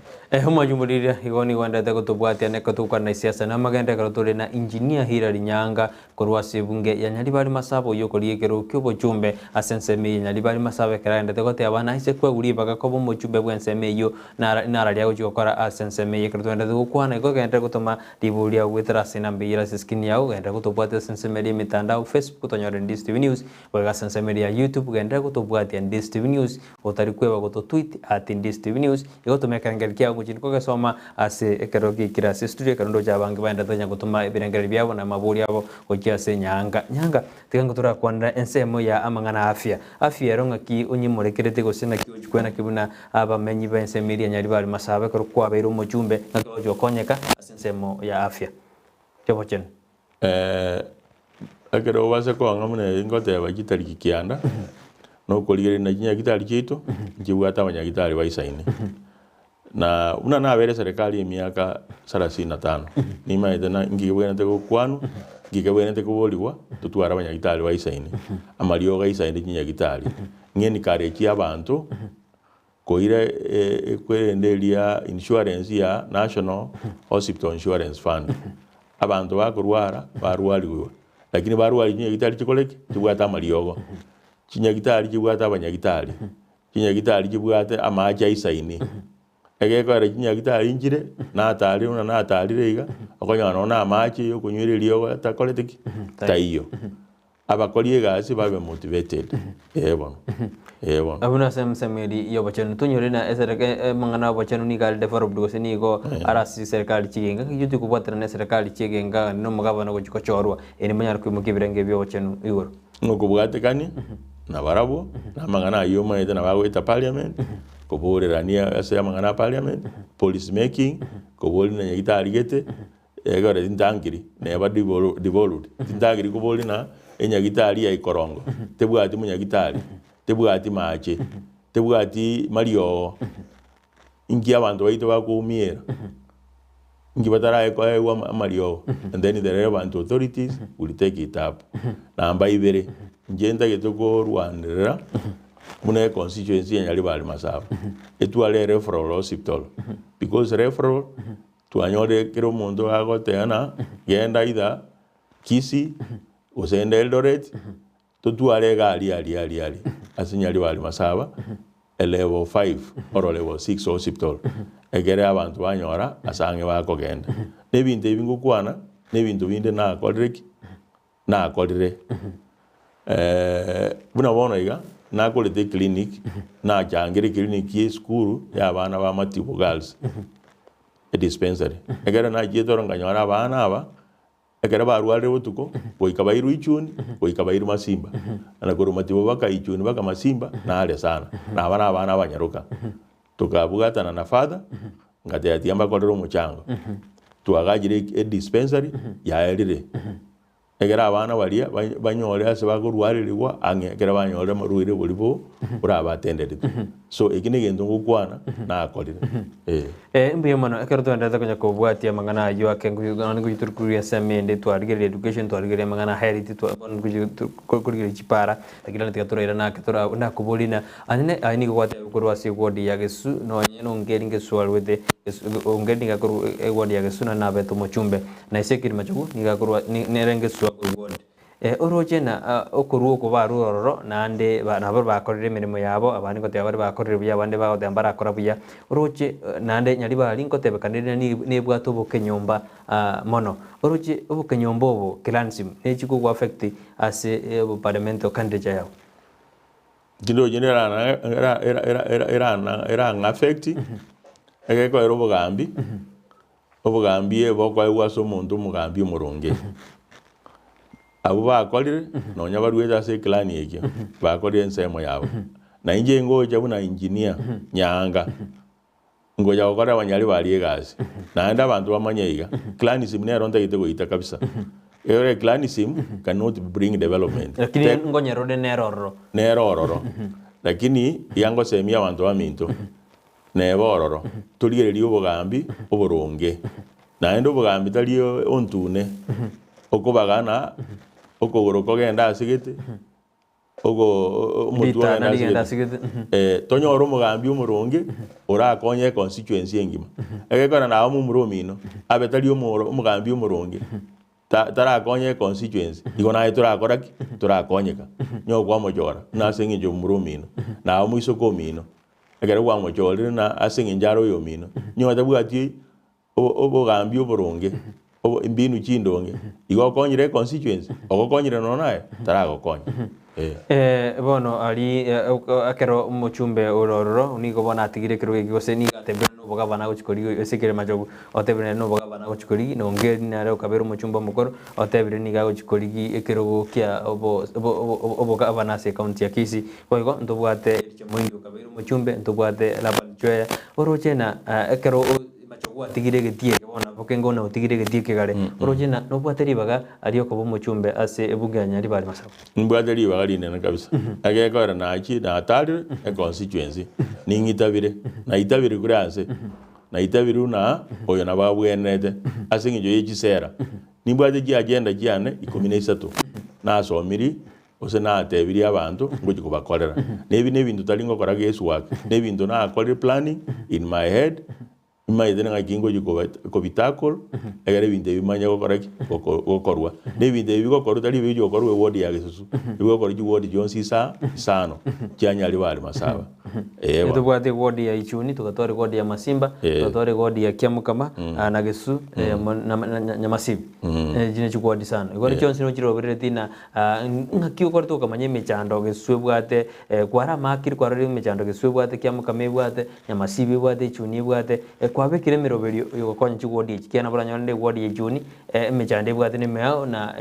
Omwachumuriria, igo nigo endete gotobwatia na ekotokwana esiasa na amagendo ekero tore na Engineer Hillary Nyaanga Korwa ase ebunge ya Nyaribari Masaba oyio okorigia ekerogo ki'obochumbe ase ensemo eye Nyaribari Masaba ekero agendete goteba naise kwegwa ribaga koba omochumbe bw'ensemo eyio nararia agochia gokora ase ensemo eye ekero togenderete gokwana. Bono igo genderera gotoma ribu riao goetera ase enamba eyio ere ase escreen yao, genderera gotobwatia ase ensemo eria y'emetandao, Facebook tonyore Ndisi TV News, boigo ase ensemo eria ya YouTube genderera gotobwatia Ndisi TV News, otari kweba gototweet at Ndisi TV News, igo toma ekerengererio kiao ngochia kogesoma ase ekero giaikire ase estudio ekero ndoche abange baenderete konya gotoma ebirengererio biabo na amabori abo gochia ase Nyaanga. Nyaanga, tiga ngo torakwanera ensemo ya amang'ana a afya. Afya ero ng'aki onyemorekerete gose ng'aki ochi kwena ki buna abamenyi b'ensemo eria nyari bare masaba ekero kwabeire omochumbe ng'aki ogochi gokonyeka ase ensemo ya afya. Y'obochenu. Ekero obase koang'a buna eye ngoteba chitariki kianda, na okorigereria na chinyagitari chiaito, nchibwate abanyagitari baisaine. Na buna nabere serikali emiaka sarasini na tano, nimaete na nki kebwenerete gokwanwa, nki kebwenerete koborigwa, totware abanyagitari baisaine, amariogo aisaine chinyagitari, ng'a encourage abanto koira ekwerende eria insurance ya National Hospital Insurance Fund. Abanto bakorwara, barwarigwe, lakini barwari chinyagitari chikore ki? Chibwate amariogo, chinyagitari chibwate abanyagitari, chinyagitari chibwate amache aisaine, egekorera chinyagitari nchire, natarire buna natarire iga, okonyora nonya na amache ya okonywera eriogo atakorete ki? Taiyo. Abakori egasi babe motivated, ee bono, ee bono. Abwo nase ensemo eria y'obochenu tonyore na esereka amang'ana y'obochenu nigo are developed gose nigo are ase chiserikali chi'egenga ng'aki tochia kobwatana na eserikali chi'egenga naende na omogabana ogochia gochorwa erinde monyare koimokia ebirenge bi'obochenu igoro. Ng'okobwatekania nabarabwo, na amang'ana ayio omanyete nabo agoeta parliament, koborerania ase amang'ana a parliament, policy making, koboria na nyagetari gete, Egere tintangiri neba devolved, tintangiri kobori na enyagitari ya ikorongo, tebwati monyagitari, tebwati mache, tebwati mariogo, inki abanto baito bakoumiera, inki batarae koegwa amariogo, and then the relevant authorities will take it up. Namba ibere, inche ntagete korwanerera buna econstituency ya Nyaribari Masaba, etware ereferral hospital, because referral. Twanyorire kera omonto agoteba ng'a genda either Kisii gose genda Eldoret, totware egari aria aria aria ase Nyaribari Masaba e level five or level six hospital, ekere abanto banyora ase ang'e bakogenda. Na ebinto ebi ngokwana, na ebinto binde nakorire ki? Nakorire. Buna bono iga, nakorete eclinic, nachangire eclinic ya esukuru ya abana ba Matibo Girls, edispensary. Ekero nachiete oro nkanyora abana aba, ekero barwarire botuko, goika bairwe Ichuni, goika bairwe Masimba. Na korwa Matibo baka Ichuni baka Masimba, nare sana. Na aba na abana abanyaroka. Tokabwatana na father, ngateba tiga mbakorere omochango. Twagachire edispensary, yaerire. Ekero abana baria banyore ase bakorwarerigwa ang'e, ekero banyorire amarwaire boria bo orabatenderete. So eki negento ngokwana nakorire eh. Eh, mbuya mono. Ekero twaenderete konya kobwatia amang'ana ayio ake nonye ngochia tore koria ensemo ende twarigereria education, twarigereria amang'ana a health, twa bono ngochia korigereria chipara, lakini bono tiga torairane ake tora nakoboria ng'a anene aye nigo gwateba korwa ase eward ya Gesu nonye nongeri Gesu arwete Gesu ongeri nigo akorwa eward ya Gesu naende nabete omochumbe. Na ase ekerima chi'obwo nigo akorwa nere ngesua korwa onde. Oroche na okorua okwo barure ororo, naende nabo bakorire emeremo yabo, abande ngoteba bare bakorire buya, abande bagoteba mbarakora buya. Oroche naende nyaribari ngotebekanire nebwate obokenyomba mono. Oroche obokenyomba obo clansm nechi kogwa affect ase parliamentary candidature yabo. Chindoche erang'affect, egekoera obogambi. Obogambi bokoegwa ase omonto omogambi omoronge. Abwo bakorire, nonya baruete ase eclan ekio, bakorire ensemo yabo. Na inche ngocha buna engineer Nyaanga, ngocha gokorera abanyari baria egasi. Naende abanto bamanye iga, clanism nero ntagete goita kabisa. Ere clanism cannot bring development. Lakini ngonyerore nere ororo. Nere ororo. Lakini iga ngosemia abanto baminto. Nebe ororo, torigererie obogambi oboronge, naende obogambi tari ontune, okobagana okogoro kogende ase gete, oko omotwe Ritana ogende ase rigende gete. ase gete. Eh, tonyore omogambi omoronge orakonye econstituency engima. Egekora naye omomura omino, abe tari omoro omogambi omoronge, ta tarakonye econstituency, igo naye torakora ki? Torakonyeka. Onye kwamochora buna ase eng'encho omomura omino, naye omoiseke omino. Ekero gwamochorire na ase engencho are oyomino, nigo atabwati. Obogambi oboronge, obo embinu chindonge, igo okonyire econstituency, ogokonyire nonya naye, taragokonya eh. Eh, bono aria ekero omochumbe ore ororo, nigo bono atigire ekerogo ekio gose nigo atebire na obogabana agochia korigia ase ekerema chogu, otebire nere na obogabana agochia korigia, na ongeri nere okabera omochumbe omokoro, otebire nigo agochia korigia ekerogo kia obo obo obogabana ase ecounty ya Kisii. Boigo ntobwate Elisha Moindi okabeire omochumbe, ntobwate Laban Chweya, oroche na ekero. Mache gwatigire egetii eke bono nabo kenge one otigire egetii eke kare, oroche na nobwate ribaga aria okoba omochumbe ase ebunge ya Nyaribari Masaba. Nimbwate ribaga rinene kabisa. Egekoera nachie natarire econstituency ning'itabire, naitabire kure ase, naitabirwe na oyo nabo abwenerete ase eng'encho ye chisera. Nimbwate chiagenda chiane ikomi na isato, nasomiri Gose natebirie abanto ngochia kobakorera. Na ebi nebinto tari ngokora guess work, nebinto nakorire planning in my head, nimanyete ng'aki ngochia koba kobitackle, ekero ebinto ebi bimanye gokora ki? Goko gokorwa. Na ebinto ebi bigokorwa tari ebi bigochia gokorwa eward ya Gesusu, ebigokorwa chiward chionsi isa isano, chia Nyaribari Masaba, eh bono. Ntobwate eward ya Ichuni, togatwara eward ya Masimba, togatwara eward ya Kiamokama, na Gesusu, na na Nyamasibi. Echi ne chiward isano. Igo chionsi nigo chiroberereti na Ng'aki okorete okamanya emechando Gesusu ebwate, kwaramakire kwarorire emechando Gesusu ebwate, Kiamokama ebwate, Nyamasibi ebwate, Echuni ebwate, kwabekire emeroberio yogokonya chiwodi echi, kiagera nabo oranyore rende ewodi ya Echuni emechando ebwate nemeng'ao na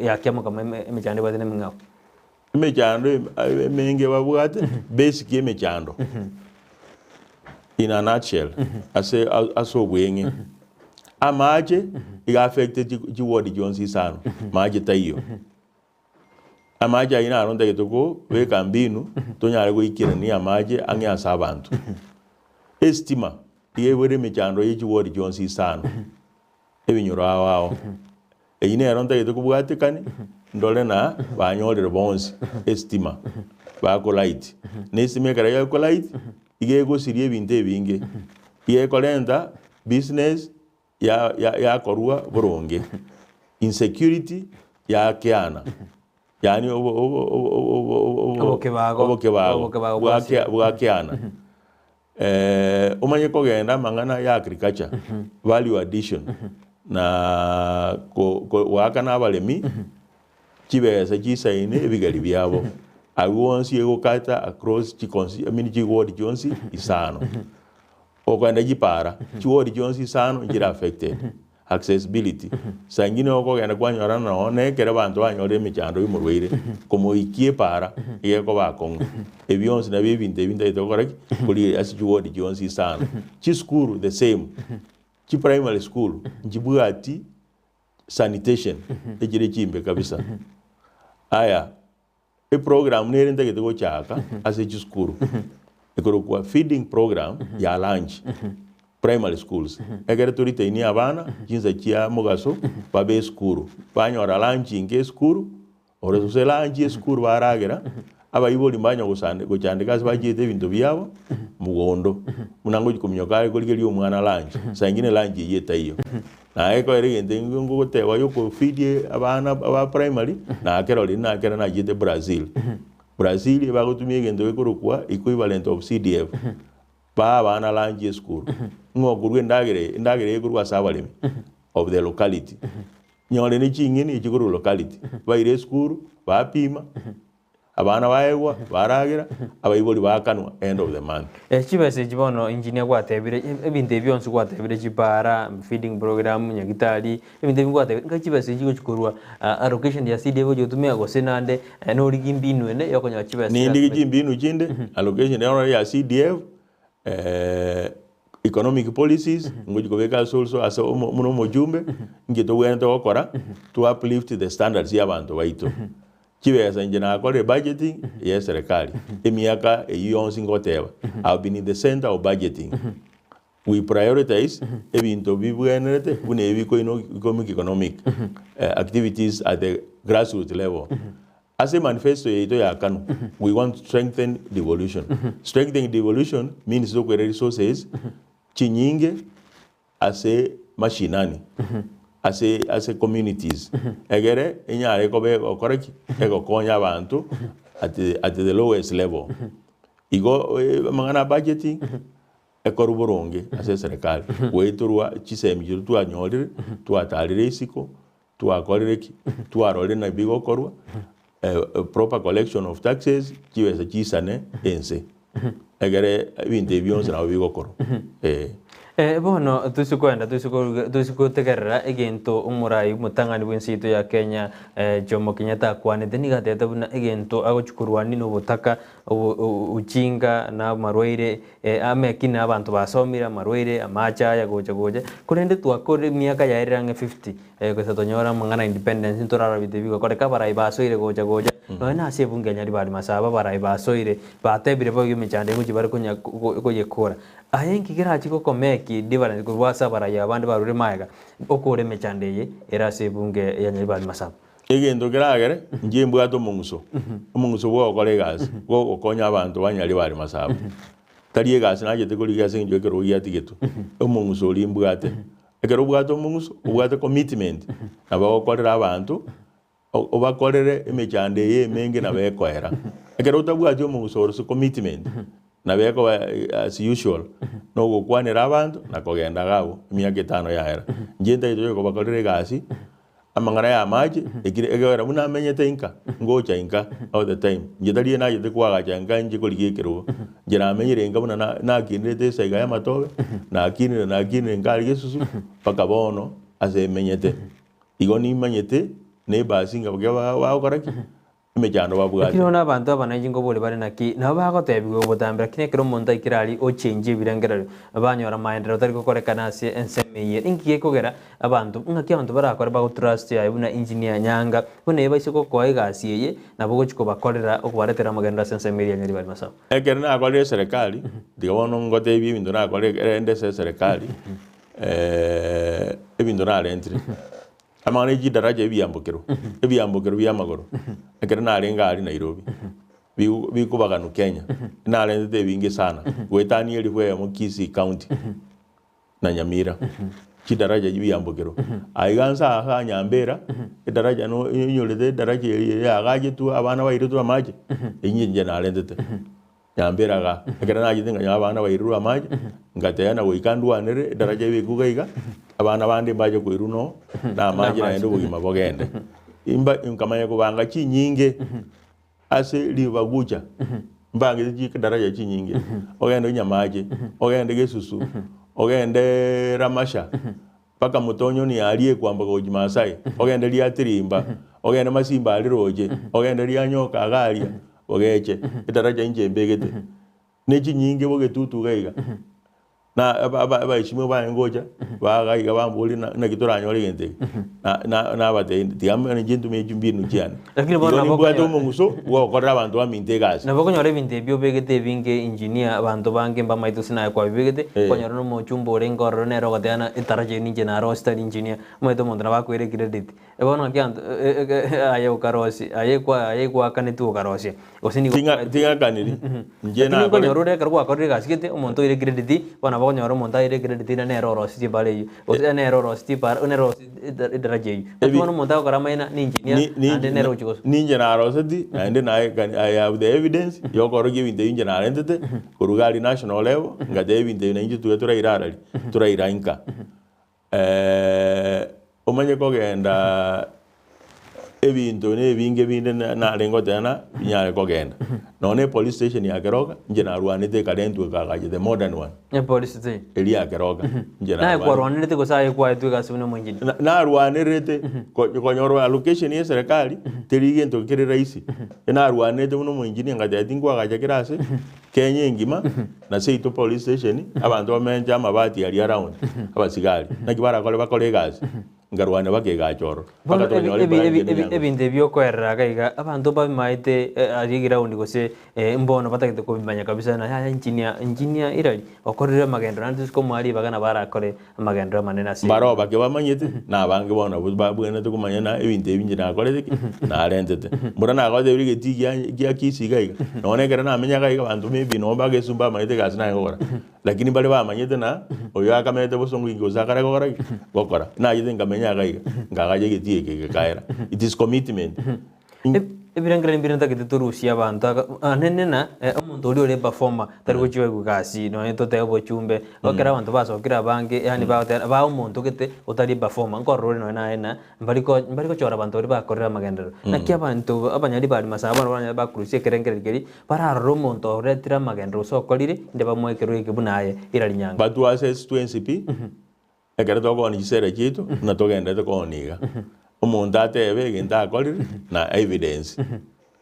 ya Kiamokama emechando ebwate nemeng'ao. Emechando emenge babwate, basic y'emechando in a nutshell ase ase obweng'e, amache iga affecte chiward chionsi isano, mache taiyo. Amache ayio naro ntagete kobeka mbinu tonyare goikerania amache ang'e ase abanto. Estima iga ebwere emechando ye chiward chionsi isano, ebinyoro ao ao. Eyio nero ntagete kobwatekani ndore na banyorire bonsi estima bakolight. Na estima ekero gekolight iga egosiria ebinto ebinge, iga ekorenta business ya ya yakorwa boronge, insecurity yakeana yaani obo obo obo obo obo Obokebago. obokebago Obokebago bwakea bwasira. bwakeana. Omanye kogenda amang'ana ya agriculture, value addition, na goakana abaremi chibesa chisaine ebigeri biabo. Abwo bonsi egokata across chiconsi I mean chiward chionsi isano. Okogenda chipara, chiward chionsi isano nchire affected. Accessibility, saa ingine okogenda kwanyora noo na ekero abanto banyorire emechando y'omorwaire, komoikia epaara iga ekoba akong'u. Ebi bionsi nabio ebinto ebi ntagete gokora ki? Korigereria ase chiward chionsi isano. Chisukuru the same, chiprimary school nchibwati sanitation echire chimbe kabisa. Aya, Eprogram nere ntagete gochaka ase chisukuru ekorokwa feeding program ya lunch primary schools ekere to retain abana chinsa chia mogaso babe esukuru banyora lunch inke esukuru ore gose lunch esukuru baragera abaibori mbanya gosande gochandeka ase bachiete ebinto biabo mogondo buna ngochi kominyoka aye korigeria omwana lunch saa ingine lunch eyio etaiyo. Naye ekero egento ekio ngogoteba yoko feed abana ba primary, nakerorire nakere nachiete Brazil. Brazil ebagotumia egento gekorokwa equivalent of CDF, baa abana lunch esukuru, ng'a okorwa endagera eye, endagera eye ekorwa ase abaremi of the locality. Nyore ne ching'eni echikorwa locality, baire esukuru, bapima. Abana baegwa, baragera, abaibori baakanwa end of the month. Chibesa echi bono engineer gwatebire ebinto ebi bionsi gwatebire chipara, feeding program, nyagitari, ebinto ebi gwatebire nkai chibesa echi chigochi korwa allocation ya CDF ogochi gotumia gose naende norigi mbinu ende yokonyora chibesa Nindigi chiratumeke. chimbinu chinde, allocation ero ya CDF, economic policies, ngochi kobeka ase also ase omo buna omojumbe, inche tobwenerete gokora to uplift the standards ya abanto baito. Chibesa inche nakorire budgeting ye serikali emiaka eyio yonsi ngoteba I have been in the center of budgeting. We prioritize ebinto bibwenerete buna ebi bikoino economic economic activities at the grassroot level. Ase manifesto yaito ya KANU we want to strengthen devolution. Strengthening devolution means tokwera resources chinyinge ase mashinani, ase ase communities, egere enyare koba egokora ki? Egokonya abanto at the at the lowest level. Igo amang'ana a budgeting. Ekorwa boronge ase eserekari, goetorwa chisemi chiria twanyorire, twatarire isiko, twakorire ki, twarorire naki bigokorwa, proper collection of taxes, chibesa chisane ense, egere ebinto ebi bionsi nabo bigokorwa, eh. Bono toise koenda toise koruga toise gotegerera egento omorai omotang'ani bw'ense yaito ya Kenya Jomo Kenyatta akwanete, nigo atebete buna egento agochia korwania na obotaka, ojinga na amarwaire Amekina abanto basomire amarwaire, amache aya gocha gocha, korende twakorire emiaka yaerire ang'e 50 gose tonyore amang'ana independence ntorarora ebinto ebi bigokoreka, abarai basoire gocha gocha, nonya na ase ebunge ya Nyaribari Masaba abarai basoire, batebire boigo emechando egochia bare konya koyekora. Aye inki kerachi gokomeki difference korwa ase abarai abande barure magega, okore emechando eye ere ase ebunge ya Nyaribari Masaba? Egento keragere, inche mbwate omong'uso, omong'uso bw'ogokora egasi, bw'ogokonya abanto ba Nyaribari Masaba. Tari egasi nachete korigia ase eng'encho ekerogo giatigetwe, omong'uso oria mbwate. Ekero obwate omong'uso, obwate commitment, nabo ogokorera abanto, obakorere emechando eye emenge nabo ekoera. Ekero otabwati omong'uso ore ase commitment, nabo ekoba as usual, na ogokwanera abanto na kogenda iga abwo, emiaka etano yaera. Inche ntagete oyo kobakorera egasi. Amang'ana y'amache, ekire ekegera buna amenyete inka, ngocha inka all the time. Inche tari nachete koagacha inka inche korigia ekerogo. Inche namenyire inka buna na nakinirete esaiga y'amatobe, nakinire nakinire nkare gesusu, mpaka bono ase emenyete. Igo nimanyete na ebasi ng'a bagokora ki? Emechando babwate. Lakini bono abanto aba nainche nkobori bare naki, nabo bagotebigwa obotambe, lakini ekero omonto aikire aria ochenchie ebirengererio, banyora amaenderero tari gokorekana ase ensemo eye. Inki gekogera abanto, ng'aki abanto barakore bagotrust aye buna engineer Nyanga, buna eye baise gokoa egasi eye, nabo ogochia kobakorera okobaretera amagenderero ase ensemo eria ya Nyaribari Masaba. Ekero nakorire eserekari, tiga bono ngotebie ebinto nakorire rende ase eserekari, ebinto narentire. Amang'ana e chidaraja ebiambokero, ebiambokero bi'amagoro, ekero narenge aria Nairobi, bigo bikobaganwa Kenya, narentete ebinge sana, goetania elifu eyemo Kisii County na Nyamira, chidaraja ebiambokero. Aiga nse aa Nyambera, edaraja no onyorete edaraja eria yaagachetwe abana bairetwe amache, eywo inche narentete. Nyambera igaa, ekero nachete nkanyora abana bairirwe amache, ngateba goika ndwanere edaraja ebekwe iga iga, abana bande mbache koirwa no na amache naende obogima bogende. Imba nkamanya kobanga chinyinge ase ribagucha, mbangete chidaraja chinyinge, ogende Nyamache, ogende Gesusu, ogende Ramasha, mpaka Motonyoni aria ekwamboka gochia Maasai, ogende Riatirimba, ogende Masimba aria roche, ogende Rianyoka iga aria, ogeche, edaraja inche embegete, ne chinyinge bogetutu iga iga. Na aba- aba- abaeshimiwa baye ngocha, baga iga bamboria na naki toranyore egento eke, na- na- nabatebia tiga mbe inche ntumie chimbinu chiane. Lakini bono Igo nabo nimbwate okonyora- omong'uso bwa gokorera abanto baminto egasi. Nabo okonyora ebinto ebi obegete ebinge engineer abanto bange mbamaete gose naye kwabibegete, Eh. okonyora na omochumba orenge ororo nere ogoteba ng'a etaracha eye ninche narosie tari engineer, omanyete omonto nabo akoira ecredit. Bono ng'aki abanto aye okarosia aye kwa aye gwakanetwe okarosia gose nigo Ting'a ting'akaniri, inche Lakini nakore okonyora ore ekero gwakorire egasi gete omonto oire ecredit, bono nabo okonyora omonto aire ecredit ere nere orosirie ebara eywo, gose nere orosirie ebara nere orosirie edaraja eywo. Naki Ebi bono omonto agokora amaene ne engineer Ni- ni- naende nere ogochia gosoa. Ninche naroseti naende naye can I have the evidence yokorokia ebinto ebi inche narentete korwa iga aria national level ngateba ebinto ebi nainche tuge toraire arari toraira inka. Omanye kogenda ebinto na ebinge binde narenge goteba ng'a binyare kogenda. Nonya na epolice station ya Keroka, inche narwanete ekarentwa ekagacha the modern one. Epolice station? Eria ya Keroka, inche Naye narwanete. kwarwanerete gose aye kwaetwe egasi buna omoengineer? Narwanerete konyora allocation ya eserekari, teri gento kere rahisi. Narwanerete buna omoengineer ngateba tinkoagacha kera ase. Kenya engima, na seito police station, abanto bamenche amabati aria around, abasigari, naki barakore bakore egasi, nkarwania baka egacha ororo, Bono mpaka ebi- tonyore ebi- branch ebi- ende ebi- Nyangusu. ebinto ebi okoerera iga iga, abanto babimaete aria eground gose mbono batagete kobimanya kabisa na yaya engineer engineer Hillary okorire amagenderero naende tosi komoa ribaga nabo arakore amagenderero amanene ase Mbaro bake bamanyete, na abange bono nabwo babwenerete komanya ng'a ebinto ebi inche nakorete ki? Narentete. Mbora nagotebirie egetii gia gia Kisii iga iga, nonya ekero namenya iga iga abanto maybe nabo bagesu mbamanyete egasi naye ngokora. Lakini mbare bamanyete ng'a oyo akamete bosongo inki gose akare gokora ki? Gokora. Nachete nkamenya iga iga, nkagacha egetii eke gekaera. It is commitment. Ebirengererio mbire ntagete torusie abanto aka anene na omonto oria ore performer tari gochia koigwa gasi nonye totebe obochumbe, ekero abanto basokire abange yaani bagoteba baa omonto gete otari performer nkorora ore nonye naye na mbari ko mbari gochora abanto baria bakorire amagenderero. Naki abanto abanyari ba Masaba bono baranyare bakorusia ekerengererio keria, bararore omonto oretire amagenderero gose okorire, inde bamoe ekerwa eke buna aye ira rinyanga. Batwa ase twensi pi, Ekero tokoonia chisere chiaito, buna togenderete koonia iga, omonto atebe egento akorire na evidence,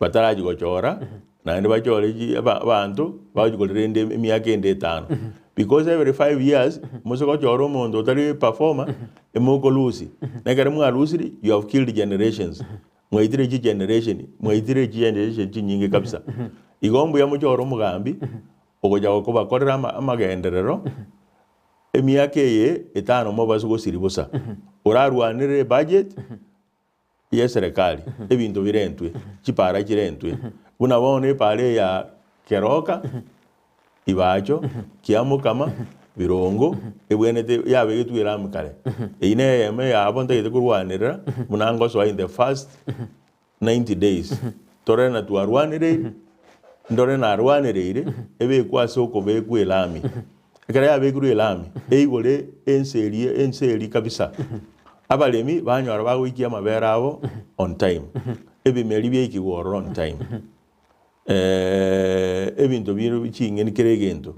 batarachia gochora naende bachore chi aba abanto bagochia korenda emiaka ende etano. Because every 5 years, mose gochora omonto otari performer, emokolusia, na ekero mwalusiri, you have killed generations, mwaitire chigeneration, mwaitire chigeneration chinyinge kabisa. Igo mbuya mochore omogambi, ogocha kobakorera ama amagenderero. Emiaka eye etano mobase gosiria bosa, orarwanere ebudget y'eserekari, ebinto birentwe, chipara chirentwe, buna bono epara eye ya Keroka, Ibacho, Kiamokama, Birongo, ebwenerete yabegetwe erami kare. Eyio na eyemo yabo ntagete korwanerera buna ngosoa in the first 90 days, torore na twarwanereire, ndore narwanereire, ebekwe ase okobekwa elami. Ekero yabekirwe elami, eigore ense eria ense eria kabisa. Abaremi banyora bagoikia amabere abo on time, ebimeri biaikigwa ororo on time, ebinto bire ching'eni kera egento,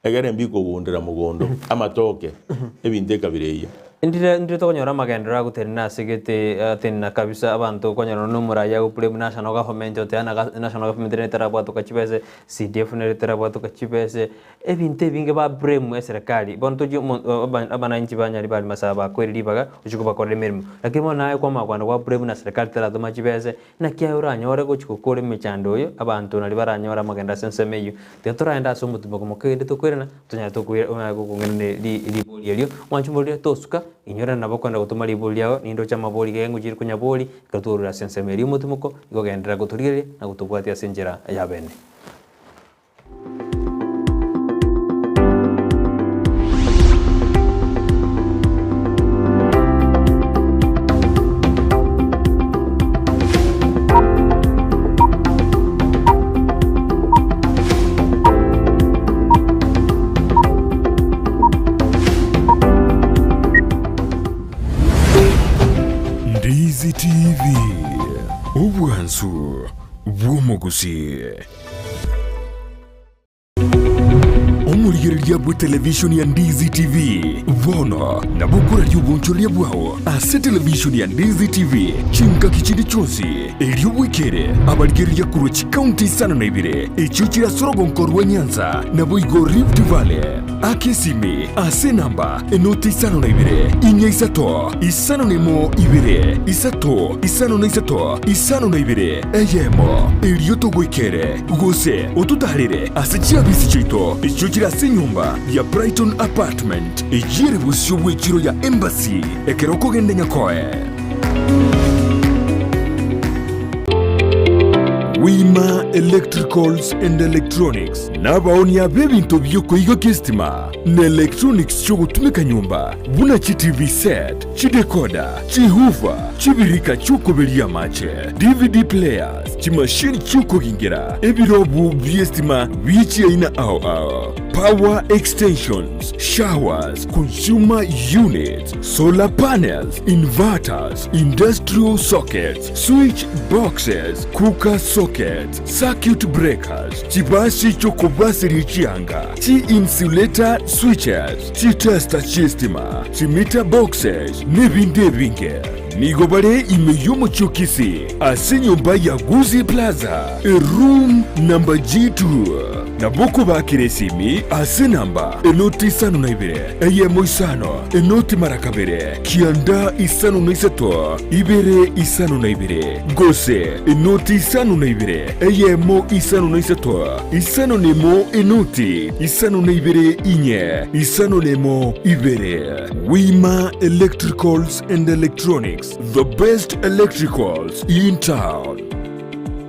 Egere mbikogundera mogondo amatoke, ebinto ekabira eyio. Ndire ndire tokonyora amagenderero agotenena ase gete atenena kabisa abanto okonyora nonya omoraia agoblame national government oteba na national government nere etarabwatoka chibese, CDF nere etarabwatoka chibese, ebinto ebinge ba blame eserekari. Bono tochie omo aba abananchi ba Nyaribari Masaba bakoire ribaga ochie kobakorera emeremo. Lakini bono naye kwamanya kogenda gwa blame na serikali teratoma chibese, Naki aye oranyore gochia gokora emechando oyo, abanto nario baranyore amagendo ase ensemo eyio. Tiga toraende ase omotimoko moke tokoirana, tonyare tokonyara gokong'aina ribori erio. Mwanche omorire tosuka, inyora nabo okogenda gotoma ribori riao, nindoche amabori gengochire konyabori, ekero twarure ase ensemo eria y'omotimoko, igo genderera gotorigereria na gotobwatia ase enchera ya bene. Ndizi TV, obwansu bw'omogusii. Omorigereria bw'etelevishoni ya Ndizi TV bono nabo okoraria obonchoreria bwao ase televishoni ya Ndizi TV chingaki chinde chionsi, erio bwekere abarigereria korwa chikaunti isano na ibere echio chire ase orogonko rwa Nyanza naboigo Rift Valley. Aka esimi ase enamba enoti isano na ibere, inya isato, isano na emo ibere, isato, isano na isato, isano na ibere, eyemo, erio togoikere, gose ototaarere ase chiabisi chiaito echio chire ase enyomba ya Brighton Apartment, eyio ere bosio bw'echiro ya Embassy, ekero okogenda Nyakoe. Wima Electricals and Electronics nabaonia b'ebinto bi'okoigokia esitima na electronics chi'ogotumeka nyomba buna chi TV set, chidecoder, chihoofer, chibirika chi'okoberia amache, DVD players, chimashini chi'okogingera, ebirobu bi'esitima bie chiaina ao ao, power extensions, showers, consumer units, solar panels, inverters, industrial sockets, switch boxes, cooker sockets, circuit breakers, chibasi chi'okobaseria chianga, chi-insulator switches, chitester chi'estima, chimeter boxes, n'ebinde ebinge. Nigo bare ime y'omochie o Kisii, ase enyomba ya Gusii Plaza, eroom number G2. Nabo okobakera esimi ase enamba enoti isano na ibere, eyemo isano, enoti mara kabere, kianda isano na isato, ibere isano na ibere, gose enoti isano na ibere, eyemo isano na isato, isano na emo enoti isano na ibere inye, isano na emo ibere. Wima Electricals and Electronics, the best electricals in town.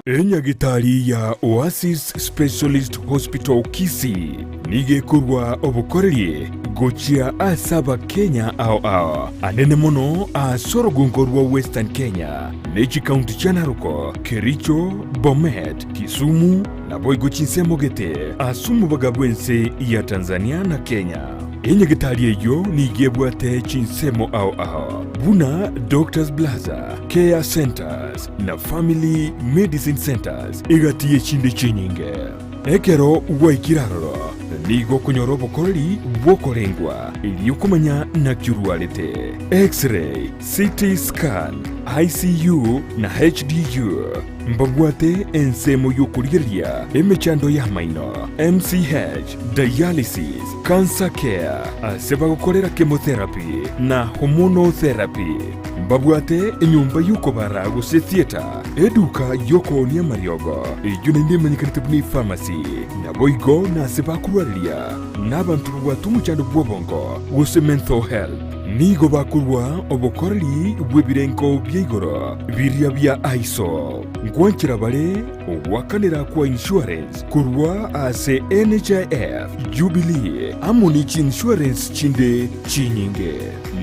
Enyagitari ya Oasis Specialist Hospital Kisii nigo ekorua obokoreri. gochia ase Abakenya ao ao, anene mono ase orogongo rwa Western Kenya, ne chikaunti chia Narok, Kericho, Bomet, Kisumu, naboigo chinsemo gete ase omobaga bw'ense ya Tanzania na Kenya. Enyagetari eyio nigo ebwate chinsemo ao ao buna Doctors Plaza, Care Centers, na Family Medicine Centers egati y'echinde chinyinge. Ekero gwaikire aroro, nigo okonyora obokoreri bw'okorengwa erio komanya naki orwarete, X-ray, CT scan, ICU na HDU. Mbabwate ensemo y'okorigereria emechando y'amaino, MCH, dialysis, cancer care, ase bagokorera chemotherapy na hormonal therapy. Mbabwate enyomba y'okobara gose theatre, eduka y'okoonia amariogo, eyio naende emanyekanete buna epharmacy, naboigo nase bakorwareria nabanto babwate omochando bw'obongo gose mental health. Nigo bakorua obokoreri bw'ebirengo bia igoro biria bia ISO. Nkwanchera bare ogoakanera kwa insurance korwa ase NHIF, Jubilee amo ne chiinsurance chinde chinyinge.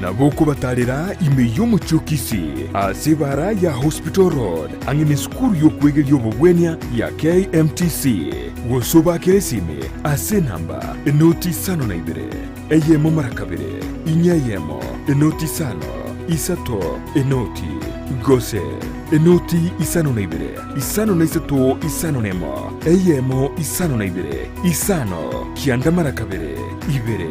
Nabo okobatarera ime y'omochie o Kisii ase ebara ya Hospital Road ang'e nesukuru y'okwegeria obobwenia ya KMTC, gose obaakere esimi ase enamba enoti isano na ibere, eyemo mara kabere, inya eyemo, enoti isano, isato, enoti, gose enoti isano na ibere, isano na isato, isano nemo, eyemo, isano na ibere, isano, kianda mara kabere, ibere.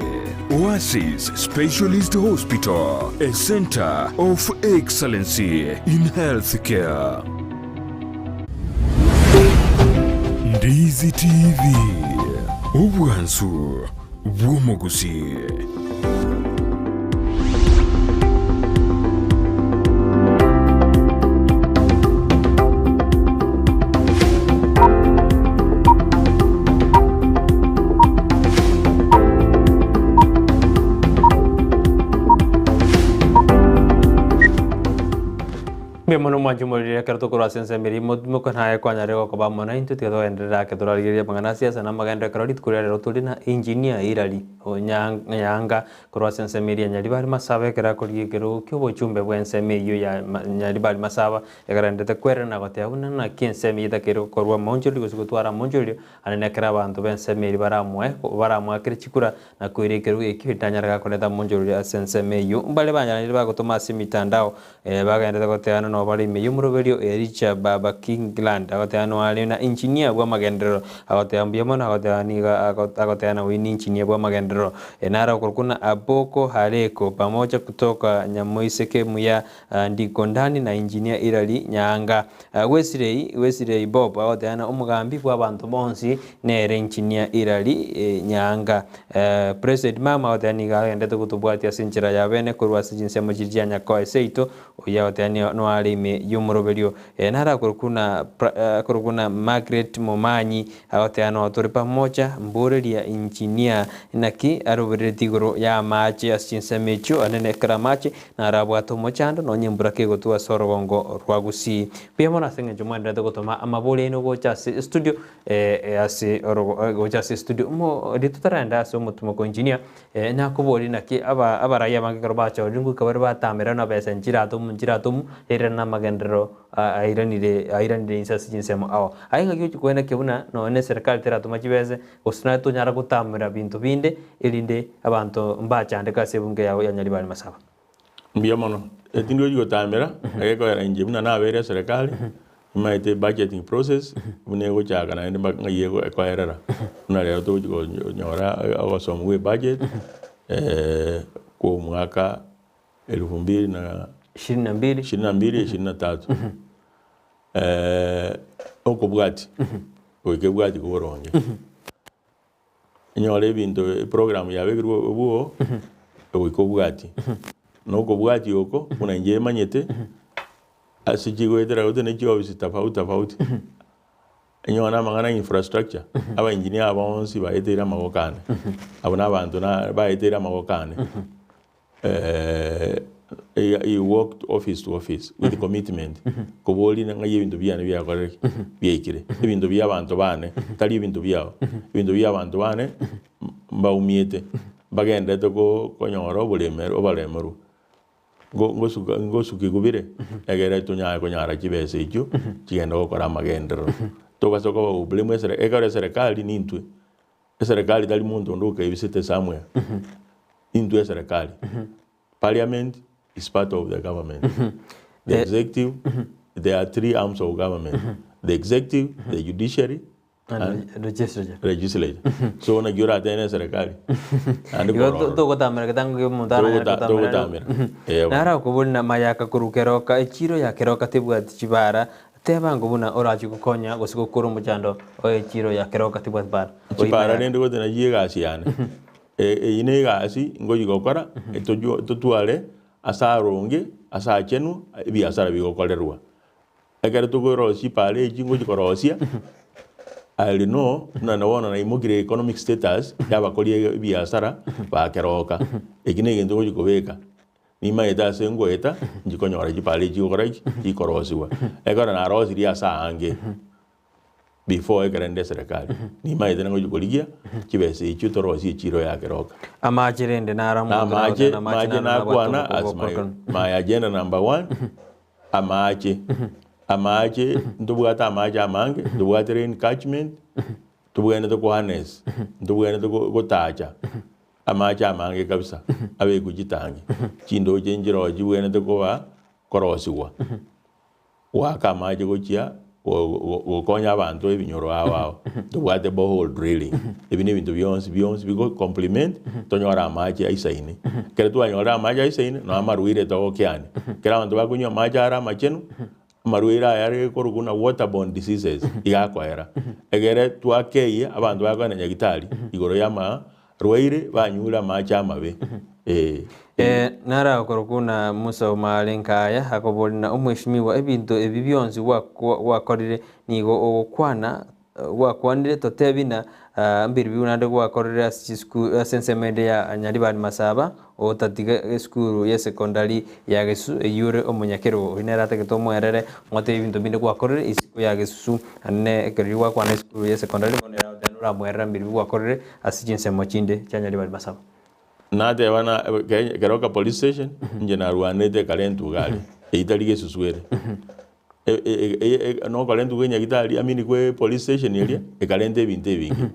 Oasis Specialist Hospital, a centre of excellency in healthcare. Ndizi TV, obwansu bw'omogusii. Mbuya mono mwanche omoriri ekero tokorwa ase ensemo eria imoke naye kwanyarire gokoba amo naintwe tiga togenderere ake torarigererie amang'ana a siasa na amagenderero ekero rituko ria rero tore na engineer Hillary Onyanga Korwa ase ensemo eria Nyaribari Masaba ekero akorigia ekerogo ki'obochumbe bw'ensemo eyio ya Nyaribari Masaba ekerendete kwerera na goteba buna naki ensemo eyio etakeire gokorwa amaonchorerio gose gotwara amaonchorerio ande nekero abanto b'ensemo eria baramoe baramoakere chikura na koira ekerogo ekio etanyare gakoreta amaonchorerio ase ensemo eyio. Mbare banyaranire bagotoma ase emitandao Bagenderete goteana nobare ime y'omoroberio Elisha baba Kingland agoteba noare na engineer bw'amagenderero agoteba mbuya mono agoteba nigo agoteba oyio ni engineer bw'amagenderero naro okorokwa na Aboko Hareko pamoja kutoka Nyamoiseke muya ndiko ndani na engineer Hilary Nyaanga Wesley Wesley Bob agoteba na omogambi bw'abanto bonsi nere engineer Hilary Nyaanga President mama agoteba nigo agendete gotobwatia ase enchera ya bene korwa ase chinsemo chiria chia Nyakoe seito, oyio agoteba noare ime y'omoroberio. Naro akorokwa na akorokwa na Margaret Momanyi agoteba noo tore pamoja, mboreria engineer naki aroberereti igoro y'amache ase chinsemo echio anene ekero amache naro abwate omochando nonye embura kegotwa ase orogongo rwa Gusii. Mbuya mono ase eng'encho mwenderete gotoma amabori aino gocha ase studio. Ase orogo gocha ase estudio mo riria totarenda ase omotimoko engineer, nakoborie naki aba abarai abange ekero bachorire ngoika bare batamera na besa nchiratomu nchiratomu, erire na amagenderero airanire airanire inse ase chinsemo ao. Aye ng'aki ochi koenekia buna nonye na eserekari teratoma chibese, gose naye tonyara gotamera binto binde erinde abanto mbachandeke ase ebunge yabo ya Nyaribari Masaba. Mbuya mono, tindi gochi gotamera, egekoera inche buna nabeire eserekari, Nimaete budgeting process buna egochaka naende mpaka ng'ai ekoerera. Buna rero togochi konyora ogosomo bwa ebudget kwa omwaka elfu mbili na Ishirini na mbili. ishirini na mbili ishirini na tatu. Okobwati goika ebwati boronge. Onyore ebinto eprogram yabekirwe obwo goika obwati. Na okobwatia oko buna inche emanyete ase chigoetera gose ne chiofisi tofauti tofauti, enyore na amang'ana ya infrastructure, aba engineer bonsi baeteire amaboko ane, abwo na abanto na baeteire amaboko ane. He walked office to office with commitment, koboria ng'ai ebinto biane biakorire ki? Biaikire. Ebinto bia abanto bane, tari ebinto biao, ebinto bia abanto bane mbaumiete. mbagenderete ko konyora oboremero oboremerwa, ngo ngosuka ngosukigwa bire, egere tonyare konyara chibesa echio chigende gokora amagenderero. Tobasa koba goblame esere ekero eserekari nintwe, eserekari tari monto onde okaebisete somewhere, intwe eserekari. Parliament is part of the government. The executive, there are three arms of government, the executive, the judiciary and Legislature. legislature. So naki oratebe na eserekari naende Igo korora. togotamera getango kia omonto aranyare Togota- gotamera. togotamera. Eh, bono. Naro okobori na mayaka korwa keroka echiro ya keroka tebwati chibara teba ngo buna orachi gokonya gose gokora omochando o echiro ya keroka tebwati bara. Chibara rende gose nachi egasi yane. Eyio na egasi ngochia gokora, tochwo totware ase aronge, ase achenu, ebiasara bigokorerwa. Ekero tokorosia chipara echi ngochia korosia, I know buna bono naimokire economic status ya abakori ebiasara bakeroka. Eki na egento ngochia kobeka, nimaete ase ngoeta, nchi konyora chipara echi chigokora ki? Chikorosiwa. Ekero narosirie ase aange. Before ekero ende eserekari, nimaete ngochia korigia chibesa echio torosie echiro ya keroka. Amache rende naro Na omonto amache, nagoteba amache mache naro nabwate nakwana as obokongu my, bw'okorokana. my agenda number one, amache. Amache, ntobwate amache amange, ntobwate rain catchment, tobwenerete ko harness, ntobwenerete go- gotacha amache amange kabisa, abekwe chitangi, chindoche nchiroo chibwenerete koba korosigwa. Goaka amache gochia gokonya abanto ebinyoro ao ao, tobwate borehole drilling, ebi na ebinto bionsi bionsi bigo complement tonyore amache aisaine. Ekero twanyorire amache aisaine, noo amarwaire togokeania. Ekero abanto bakonywa amache are amachenu, amarwaire aya are korwa buna water borne diseases iga akoera. Egere twakeyie abanto bakogenda nyagetari igoro ya ama Rwaire banyure amache amabe, ee. Ee, naro akorokwa na Musa omare nkaya, akoboria na omweshimiwa, ebinto ebi bionsi gwakorire nigo ogokwana gwakwanire totebi na mbiribio naende gwakorire ase chisukuru ase ensemo ende ya Nyaribari Masaba otatiga esukuru y'esekondari ya Gesusu eyio ore omonyakerogo. Oyio nere atagete omoerere omotebie ebinto binde gwakorire isiko ya Gesusu naende ekero gwakwana esukuru y'esekondari bono ere agoteba noramoerere mbiribio gwakorire Ase chinsemo chinde chianyaribari masaba. Nateba na Keroka police station inche narwanete ekare entuga aria eyio tari gesusu ere nokora entuga enyagitari I mean kwe police station eria ekarenta ebinto ebinge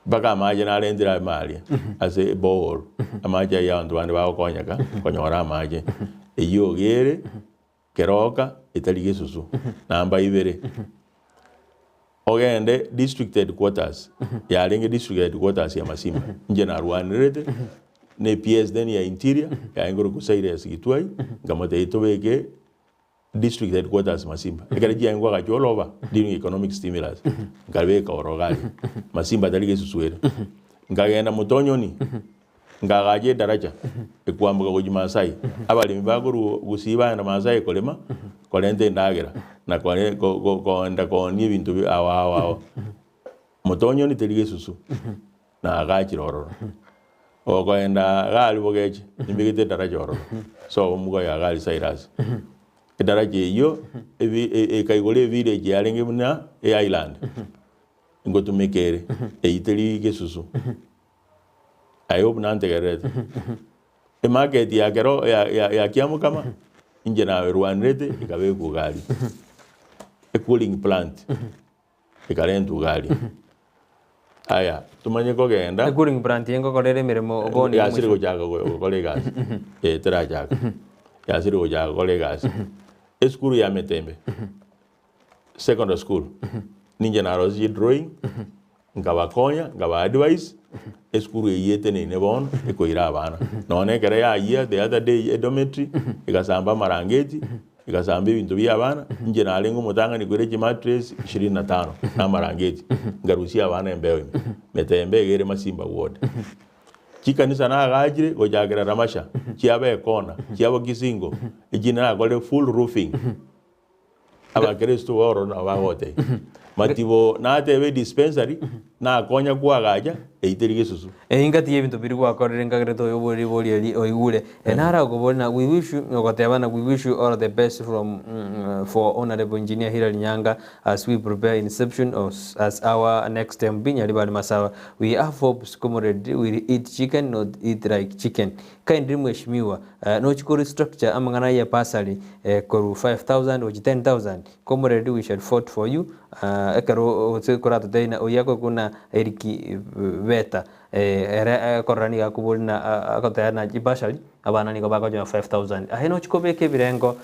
mpaka amache narentire ime aria ase borehole amache aywo abanto bande bagokonyeka konyora amache eyio iga ere Keroka etari gesusu. Namba ibere, ogende district headquarters, yarenge district headquarters ya Masimba, inche narwanerete na ePS then ya interior, yarenge korokwa Cyrus Gitwai, nkamotebia tobeke district headquarters Masimba. Ekero chiaye kwagachwa oroba during economic stimulus, nkabeka oro iga aria, Masimba tari gesusu ere. Nkagenda Motonyoni. Nkagacha edaracha ekwamboka gochia Maasai, abaremi bakorwa Gusii bagenda Maasai korema, korenta endagera na kore ko- ko- koenda koonia ebinto bi ao ao ao. Motonyoni teri gesusu, nagachire ororo. Okoenda iga aria bogeche, nimbegete edaracha ororo, sobo omogoye iga aria Cyrus. Edaracha eyio ebi e- ekaigora evillage yarenge buna eisland, ngotumeka ere, eyio teri gesusu. Aye buna ntegererete. Emarket ya kero ya ya ya Kiamokama, inche naberwanerete ekabekwa iga aria. Ecooling plant, ekarentwa iga aria. Aya, tomanye kogenda. Ecooling plant eye ngokorera emeremo bono iga Yasire mwisho. gochaka gokora egasi, eh terachaka. Yasire gochaka gokora egasi. Esukuru ya Metembe, secondary school, ninche narosie drawing, Nkabakonya, nkaba advise, esukuru eyio eteneine bono ekoira abana. Nonya ekero yayia the other day edormitory, egasamba amarangeti, egasamba ebinto bia abana, inche narenge omotang'ani koira chimattress ishirini na tano na amarangeti, nkarusia abana embeo ime. Metembe iga ere Masimba ward. Chikanisa nagachire gochakera Ramasha, chiaba ekona, chiaba Kisingo, echi nakorire full roofing. Abakristo ba ororo nabo bagotebia, Matibo natebe edispensary, nakonya koagacha, Eyio teri gesusu. Engati y'ebinto biria gwakorire nkagerete oyo obore ribori eri oigure. Naro akoboria na we wish you ogoteba na we wish you all the best from for Honourable Engineer Hillary Nyaanga as we prepare inception of as our next MP Nyaribari Masawa. We have hopes comrade will eat chicken not eat like chicken. Kindly Mheshimiwa nochi ko restructure amang'ana ye bursary korwa 5000 gochia 10000 Comrade we shall fought for you ekero gose koratotebie na oyio akorokwa buna Eric Beta ere akorora nigo akoboria na agoteba na chibasari abana nigo bakonyoa 5000 aye nochi kobeka ebirengo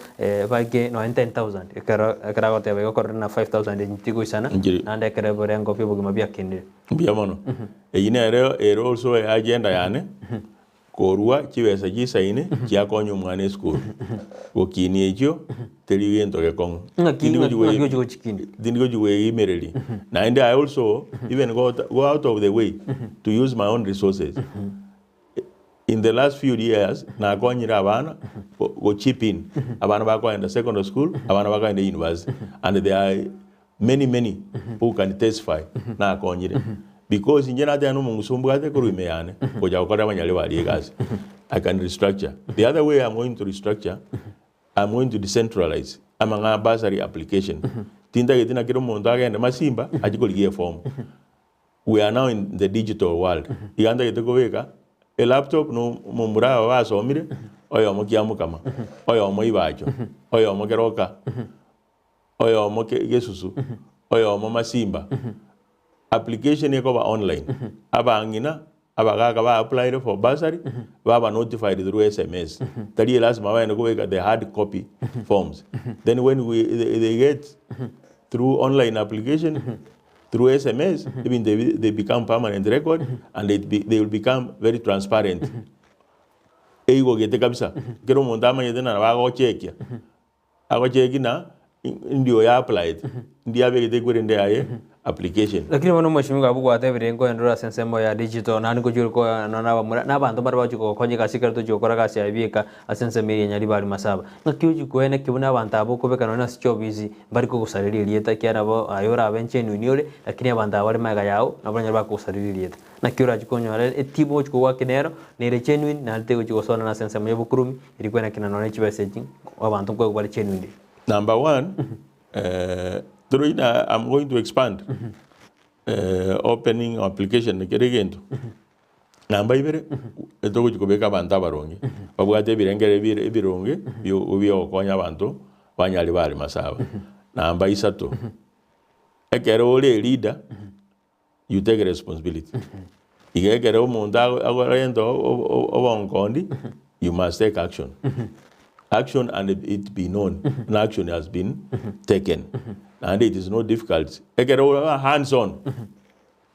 bake nonya 10000 ekero ekero agoteba igo okorora na 5000 echi tigoisana Nchiri. naende ekero ebirengo bia obogima biakinire. Mbuya mono. Eyio nere ere also agenda yane. Korua chibesa chisaine chiakonya omwana esukuru, gokinia echio teri gento gekong'u. Ng'aki Tindi ng'aki gochi ng'aki ochi gochikinia? Tindi gochi kweimereria. Naende I also even go go out of the way to use my own resources. In the last few years nakonyire abana go go chip in, abana bakoenda secondary school, abana bakoenda university and they are many many who can testify nakonyire because inche nateba na omong'uso mbwate korwa ime yane gocha gokorera abanyare baria egasi I can restructure. The other way I'm going to restructure, I'm going to decentralize amang'ana bursary application. Tintageti na kera omonto agende Masimba achie korigia eform. We are now in the digital world. Iga ntagete kobeka elaptop na omomura aba basomire oyomo Kiamokama, oyomo Ibacho, oyomo Keroka. oyomo gesusu, oyomo masimba. Application ekoba online, abang'ina, abagaka ba applyire for bursary, baba notified through sms. Tari elasima bagende kobeka the hard copy forms. Then when we, they, they get through online application, through sms, ebinto ebi they become permanent record and it be, they will become very transparent. Eigogete kabisa, ekero omonto amanyete na nabo agochekia. Agocheki na ndio ya applied ndio abegete ekwerende yaye application. Lakini bono omweshimiwa abwo gwatebire nkoenderera ase ensemo ya digital naende ngochia ore koa nonya na abamura na abanto mbare bagochia kogokonya egasi ekero tochia gokora egasi yaye bieka ase ensemo eria ya Nyaribari Masaba. Ng'aki ochia koene ki buna abanto aba okobeka nonya ase chiofisi mbari kogosareria erieta ekiagera nabo aye orabe nchenuini ore lakini abanto aba bare magega yao nabo baranyare bakogosareria erieta. Naki orachi konyora etimu ogochia kogwakina ero nere genuine naende tegochia gosonana ase ensemo ya obokurumi Eri kwenekina nonya chibesa echi abanto nkoegwa bare chienunde. Number one, through ina I'm going to expand opening application kera egento. Namba ibere, togochi kobeka abanto abaronge, babwate ebirengere ebire ebironge bio biogokonya abanto banyare bare masaba. Namba isato, ekero ore eleader, you take responsibility. Iga ekero omonto akorenta obonkondi, you must take action. Action and it be known an action has been taken. Naende it is not difficult. Ekero ore hands on,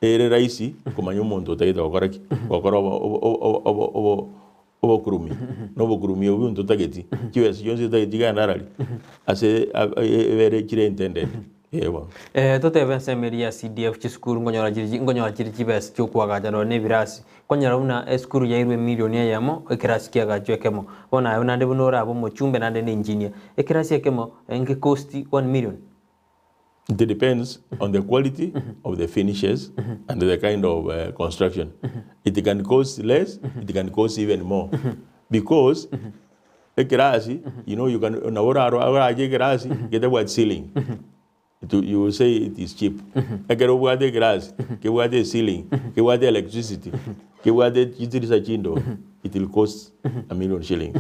ere rahisi komanya omonto otagete gokora ki? Gokora obokurumi. Na obokurumi obwo ntotageti, chibesa chionsi totageti chigende arari ase ebere chire intended. Ee bono. Totebe ensemo eria ya CDF chisukuru nkonyora chire nkonyora chire chibesa chiokoagacha nonye na ebirasi, nkonyora buna esukuru yairwe emilioni eyemo ekerasi kiagachwa ekemo. Bono aye naende buna orabe omochumbe naende na engineer, ekerasi ekemo nge cost one million. It depends on the quality of the finishes and the kind of construction. It can cost less, it can cost even more because Ekerasi, you know you can nabo oraro orache ekerasi getabwati ceiling, it you will say it is cheap. Ekero obwate ekerasi kebwate eceiling, kebwate electricity, kebwate chitirisa chindo, it will cost a million shilling.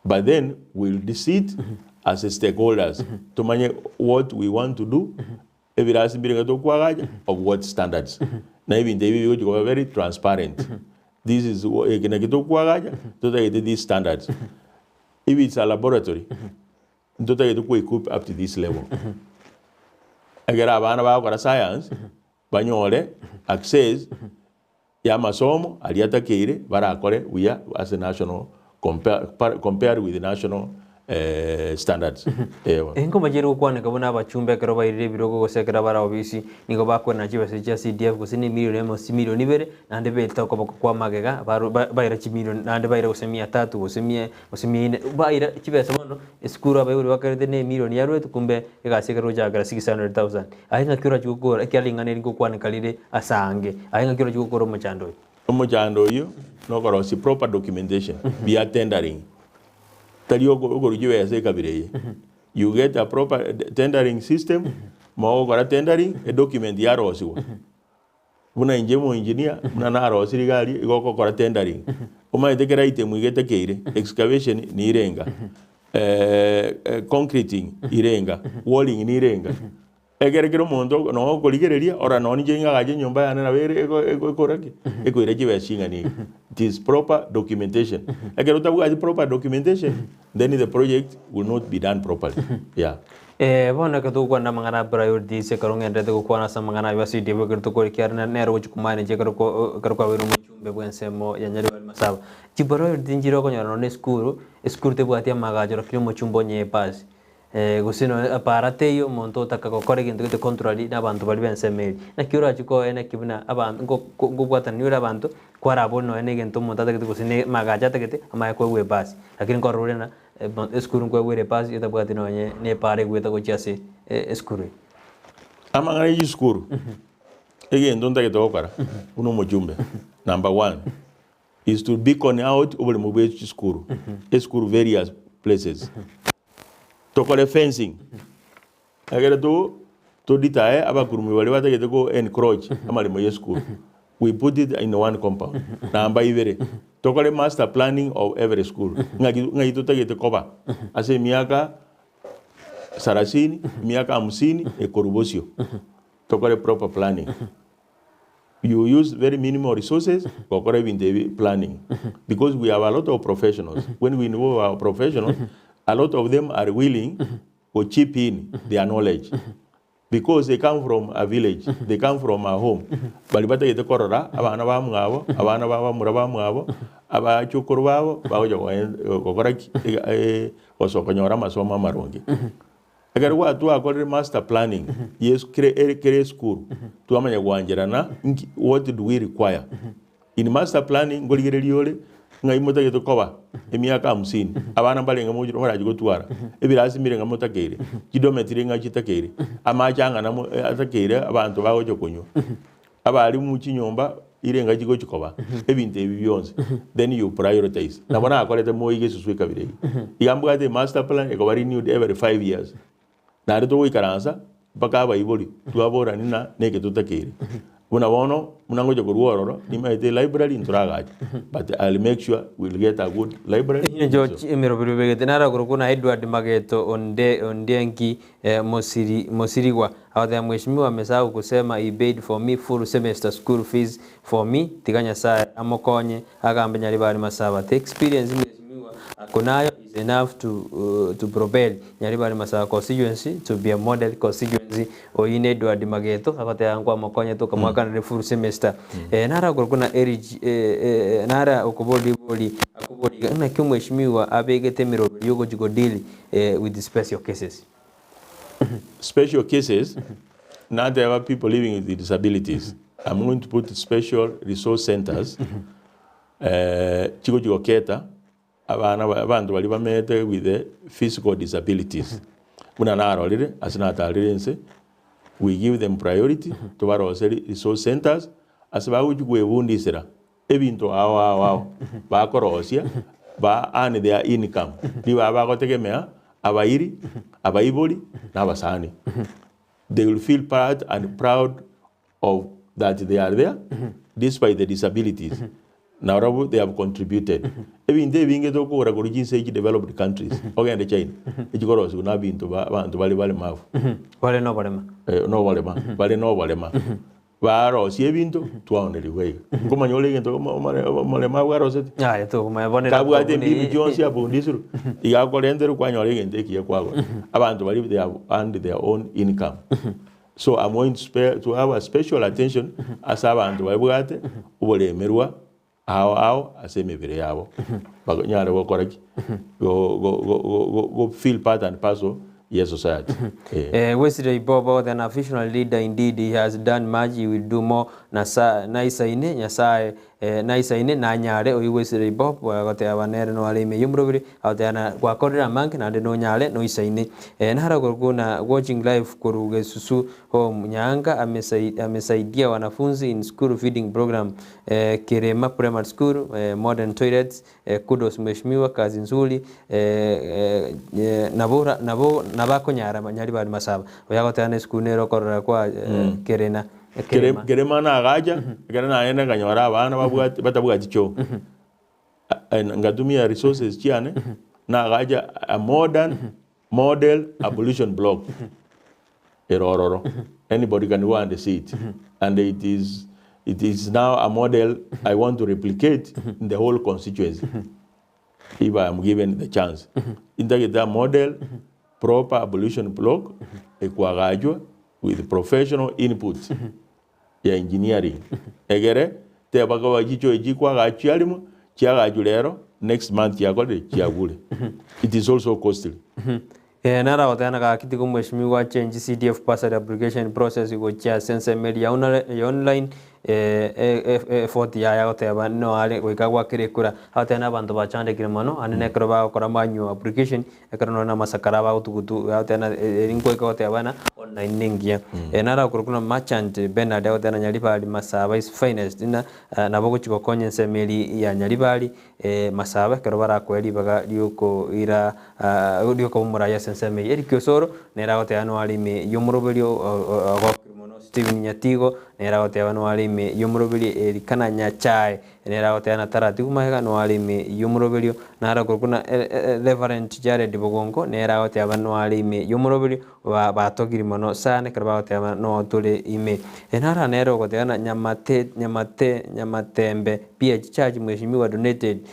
But then we will sit as a stakeholders tomanye what we want to do, ebirasi mbire iga tokwagacha of what standards. Na ebinto ebi bigochi koba very transparent. This is eke naki tokwagacha totagete these standards. If it's a laboratory, ntotagete ko equip up to this level. Ekero abana bagokora science, banyore access ya amasomo aria atakeire barakore buya ase national compare compared with national Standards. Eeh. Enkomachire gokwaneka buna abachumba ekero bairire ebirogo gose ekero bare obisi, nigo bakwenana chibesa chia CDF gose ne emilion emo gose chimilion ibere, naende baeta okoboko kwa magega baru baira chimilion naende baira gose mia tatu gose mia gose mia ine, baira chibesa bono esukuru abaibori bakerete ne emilion yarwetwe kumbe egasi ekero gochakera 600,000. Aye ng'aki orachie gokora ekiagera ring'ana eri ngokwaneka rire ase aange, aye ng'aki orachie gokora omochando oyo? Omochando oyio nokorosia proper documentation bia tendering. Tari okorwa chibesa ekabira eye. You get a proper tendering system, mogokora tendering, edocument yarosiwa. Buna inche omoengineer, buna narosirie iga aria, igo okokora tendering. Omanyete kera item iga etakeire, excavation nirenga, concreting irenga, walling nirenga. Ekero kera omonto noo okorigereria, ora nonye inche ng'agache enyomba yane nabo ere ego ego ekora ki? Ekoira chibesa ching'ana iga. It is proper documentation. Ekero otabwati proper documentation, then the project will not be done properly, yeah. Bono ekero togokwana amang'ana a priorities, ekero ng'endererete gokwana ase amang'ana aywo ase erio ekero tokore ekiagera nere ogochia komanage ekero ko ekero kwabeire omochumbe bw'ensemo ya Nyaribari Masaba. Chipriority nchire okonyora nonye na esukuru, esukuru tebwati amagacho lakini omochumbe onye epasi. Gose nonya apara teiyo omonto otaka gokora egento gete contrary na abanto baria b'ensemo eria. Naki orache koe naki buna abanto nko nkobwatanani ore abanto, kwarabori nonya na egento omonto atagete gose na amagacho atagete, amanye koegwa epasi. Lakini nkorora ore ng'a esukuru nkoegwa ere epasi etabwati nonye na epara egweta gochia ase esukuru eye. Amang'ana ya chisukuru, egento ntagete gokora buna omochumbe, number one, is to beacon out oboremo bwe chisukuru, esukuru various places. Tokore fencing, ekere to to deter abakurumi baria batagete ko encroach amaremo ya esukuru, we put it in one compound. Namba ibere, tokore master planning of every school, ng'aki ng'ai totagete koba ase emiaka sarasini, emiaka hamsini ekorwa bosio, tokore proper planning. You use very minimal resources gokora ebinto ebi planning because we have a lot of professionals when we involve our professionals a lot of them are willing go chip in their knowledge because they come from a village they come from a home baria batagete korora abana bamwabo abana ba bamura bamwabo abachukuru babo bagocha gokora ki gosoka konyora amasomo amaronge. Ekero gwatwakorire master planning ye kere ere kere esukuru, twamanya gwancherana nki what do we require. In master planning nkorigereria ore ng'ai motagete koba emiaka hamsini, abana mbarenge mochire morachi gotwara, ebirasi mbire motakeire, chidometiri ng'a chitakeire, amache ang'ana mo atakeire abanto bagocha konywa, abalimu chinyomba irenga chigochi koba, ebinto ebi bionsi then you prioritize. Nabo nakorete moi gesusu ekabira eyio. Iga mbwate emaster plan ekoba renewed every 5 years. Naende togoikaransa mpaka abaibori twaborani ng'a neke totakeire. Buna bono, buna ngocha korwa ororo, nimaete elibrary ntoragache, but I'll make sure we'll get a good library. George emeroberi obegete naro akorokwa na Edward Mageto onde Ondieki Mosiri Mosirigwa agoteba Mheshimiwa amesahau kusema he paid for me full semester school fees for me tiga Nyasaye amokonye agambe Nyaribari Masaba the experience Mheshimiwa akonayo is enough to to propel Nyaribari Masaba constituency to be a model constituency oyio ne Edward Mageto agoteba nkwamokonyete okamwakanera full semester naro akorokwa na Eric naro okoboria ribori akoboria iga naki omheshimiwa abegete emeroberi yogochi go deal with special cases. Special cases, nateba people living with disabilities, I'm going to put special resource centers chigochi goketa abana abanto baria bamete with the physical disabilities. Buna narorire ase natarire inse, we give them priority, tobaroseri resource centers ase bagochi kwebundisera ebinto ao ao ao bakorosia ba earn their income ribaga bagotegemea abairi, abaibori na abasani. They will feel part and proud of that they are there despite the disabilities nabarabwo they have contributed. Ebinto ebinge tokogora korwa chinse echi developed countries ogende China echikorosiwa na abinto ba abanto bare baremavu. Bare noborema. Noborema bare noborema. Barosie ebinto twaonerigwe iga. Nkomanya ore egento omoremaabu aroseti? Yaya tokomanya bono Kabwate embimu chionsi abundisirwe, iga akorenterwe kwanyora egento ekiya kwagora. Abanto baria they have earned their own income. So I'm going to spare, to have a special attention ase abanto babwate oboremerwa. Ao ao ase emebere yabo banyare gokora ki? Go go go go go feel part and parcel ye society. Eh. Eh, Wesley Bobo, then a visionary leader indeed, he has done much, he will do more. Nasa, naisaine, Nyasaye, eh, naisaine, nanyare, oyo Wesley Bob, agoteba nere noare ime y'omorobiri, agoteba na gwakorire amange, naende nonyare, noisaine. Eh, naro korokuna watching live koru Gesusu Home, Nyaanga amesai, amesaidia wanafunzi in school feeding program Kirima Primary School, modern toilets, kudos mheshimiwa kazi nzuri, nabo nabo nabakonyara nyaribari masaba. Oyo agoteba na esukuru nere okorora kwa Kirina Kirima. Kirima nagacha, ekero naende nkanyora abana babwati batabwati choo, ngatumia resources chiane, nagacha a modern model ablution block ere ororo. Anybody can go and see it. And it is, it is now a model I want to replicate in the whole constituency if I am given the chance. Intagete a model proper ablution block ekwagachwa with professional input ya engineering egere teba koba chichoo echi kwagachwa chiarimo chiagachwa rero next month chiakorire chiagure. It is also costly. Ee, naro agoteba gaki tiga omweshimiwa achengi CDF bursary application process gochia ase ensemo eria ya online effort yaye agoteba no are goika gwakera ekura. Agoteba na abanto bachandekire mono ande na ekero bagokora manual application ekero nonye na amasakara bagotugutu agoteba na eri nkoika goteba buna online nengiya. Naro akorokwa buna Merchant Bernard agoteba na Nyaribari Masaba is finest buna nabo ogochi gokonya ensemo eria ya Nyaribari Masaba ekero barakoe ribaga riokoira riokoba omoraia ase ensemo eye. Eric Osoro nere agoteba noare ime y'omoroberio ogokire mono. Stephen Nyatigo nere agoteba noare ime y'omoroberio. Elikana Nyachae nere agoteba na taratibu magega noare ime y'omoroberio. Naro okorokwa na Reverend Jared Bogonko nere agoteba noare ime y'omoroberio. Batogiri mono sana ekero bagoteba noo tore ime. Nara nere ogoteba na Nyamate Nyamate Nyamatembe PH Church Mheshimiwa donated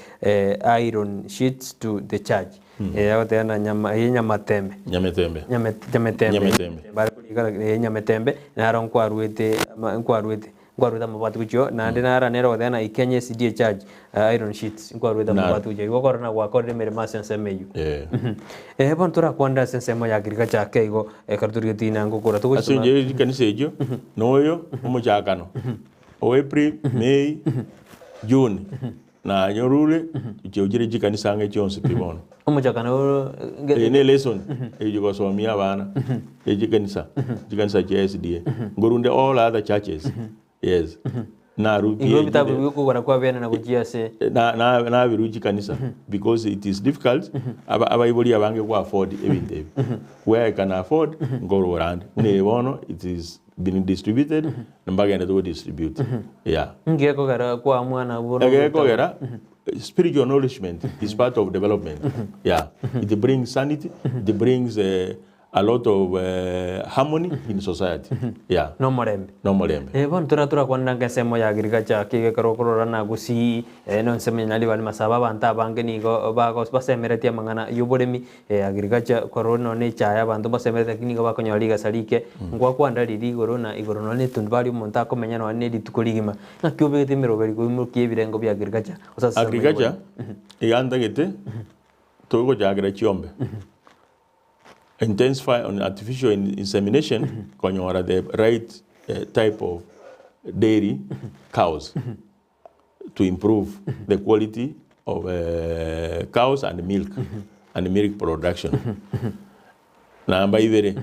iron sheets to the church. Agoteba na Nyama eye Nyamatembe. Nyametembe. Nyametembe. Nyametembe. Bare korika Nyametembe naro nkwaruete nkwaruete. Nkwaruete amabati gochia oo, naende nara nere ogoteba ng'a Kenya SDA Church iron sheets, nkwaruete amabati gochia igo okorora ng'a gwakorire emeremo ase ensemo eyio. Eh bono torakwanere ase ensemo ya agriculture ake igo ekero torigetie inanga okora Ase togochia enchera ye chikanisa echio, noyo omochakano o April, May, June nanyorure chichire chikanisa ang'e chionsi pi bono. Omochakano oro Eye ne lesson eyo gosomia abana echikanisa chikanisa chia SDA nkorunde all other churches yes naru Igo ebitabu biokogora kwabiana na gochia ase na na nabiru chikanisa because it is difficult aba abaibori abange go afford ebinto ebi where I can afford nkorora ande buna eye bono it is been distributed mbagendete go distribute yeah. Inki gekogera kwa mwana bono Egekogera Spiritual nourishment is part of development yeah it brings sanity it brings a lot of harmony in society yeah Nomorembe. nomorembe. Eh, bono tora torakwanera nka ensemo ya agriculture ki ekero okorora na gusii eh, na ensemo ya Nyaribari Masaba abanto abange nigo bago basemeretie amang'ana ya oboremi eh, agriculture korwa nonye na echae abanto mbasemerete lakini nigo bakonyora rigesa rike ngwakwanera riria igoro na igoro nonye na etundubari omonto akomenya nonye na rituko rigima. Naki obegete emeroberi koimokia ebirengo bia agriculture gose ase ensemo Agriculture y'oboremi? iga ntagete togochakera chiombe intensify on artificial insemination konyora the right type of dairy cows to improve the quality of cows and milk and milk production. Namba ibere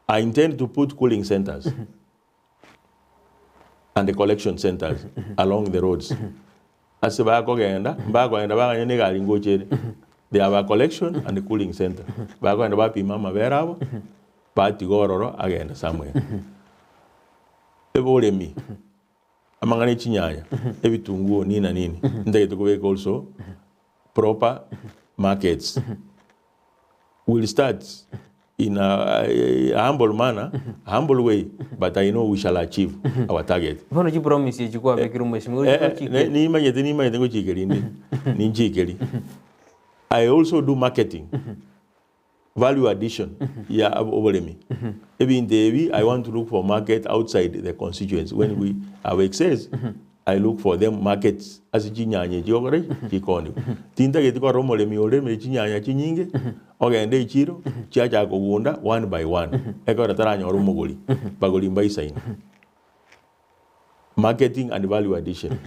I intend to put cooling centers and collection centers along the roads. Ase bakogenda, mbakogenda baganye na egari ngocha ere. They have a collection and cooling center. Bakogenda bapima amabere abo, batiga ororo agenda somewhere. Eboremi, amang'ana echinyanya, ebitunguo nini na nini, ntagete kobeka also proper markets. Will start in a humble manner, humble way, but I know we shall achieve our target. Bono chipromise echi kwabekire omweshimiwa Eh, eh, ochikeri. nimanyete nimanyete ngochikeri inde ninchikeri I also do marketing value addition ya oboremi ebinto ebi I want to look for market outside the constituency when we have excess. I look for them markets ase chinyanya echi chigokora ki? Chikoonigwa. Tintageti korora omoremi oremire chinyanya chinyinge, ogende echiro, chiachaka kogunda one by one, ekero taranyora omogori, bagori mbaisaine. Marketing and value addition,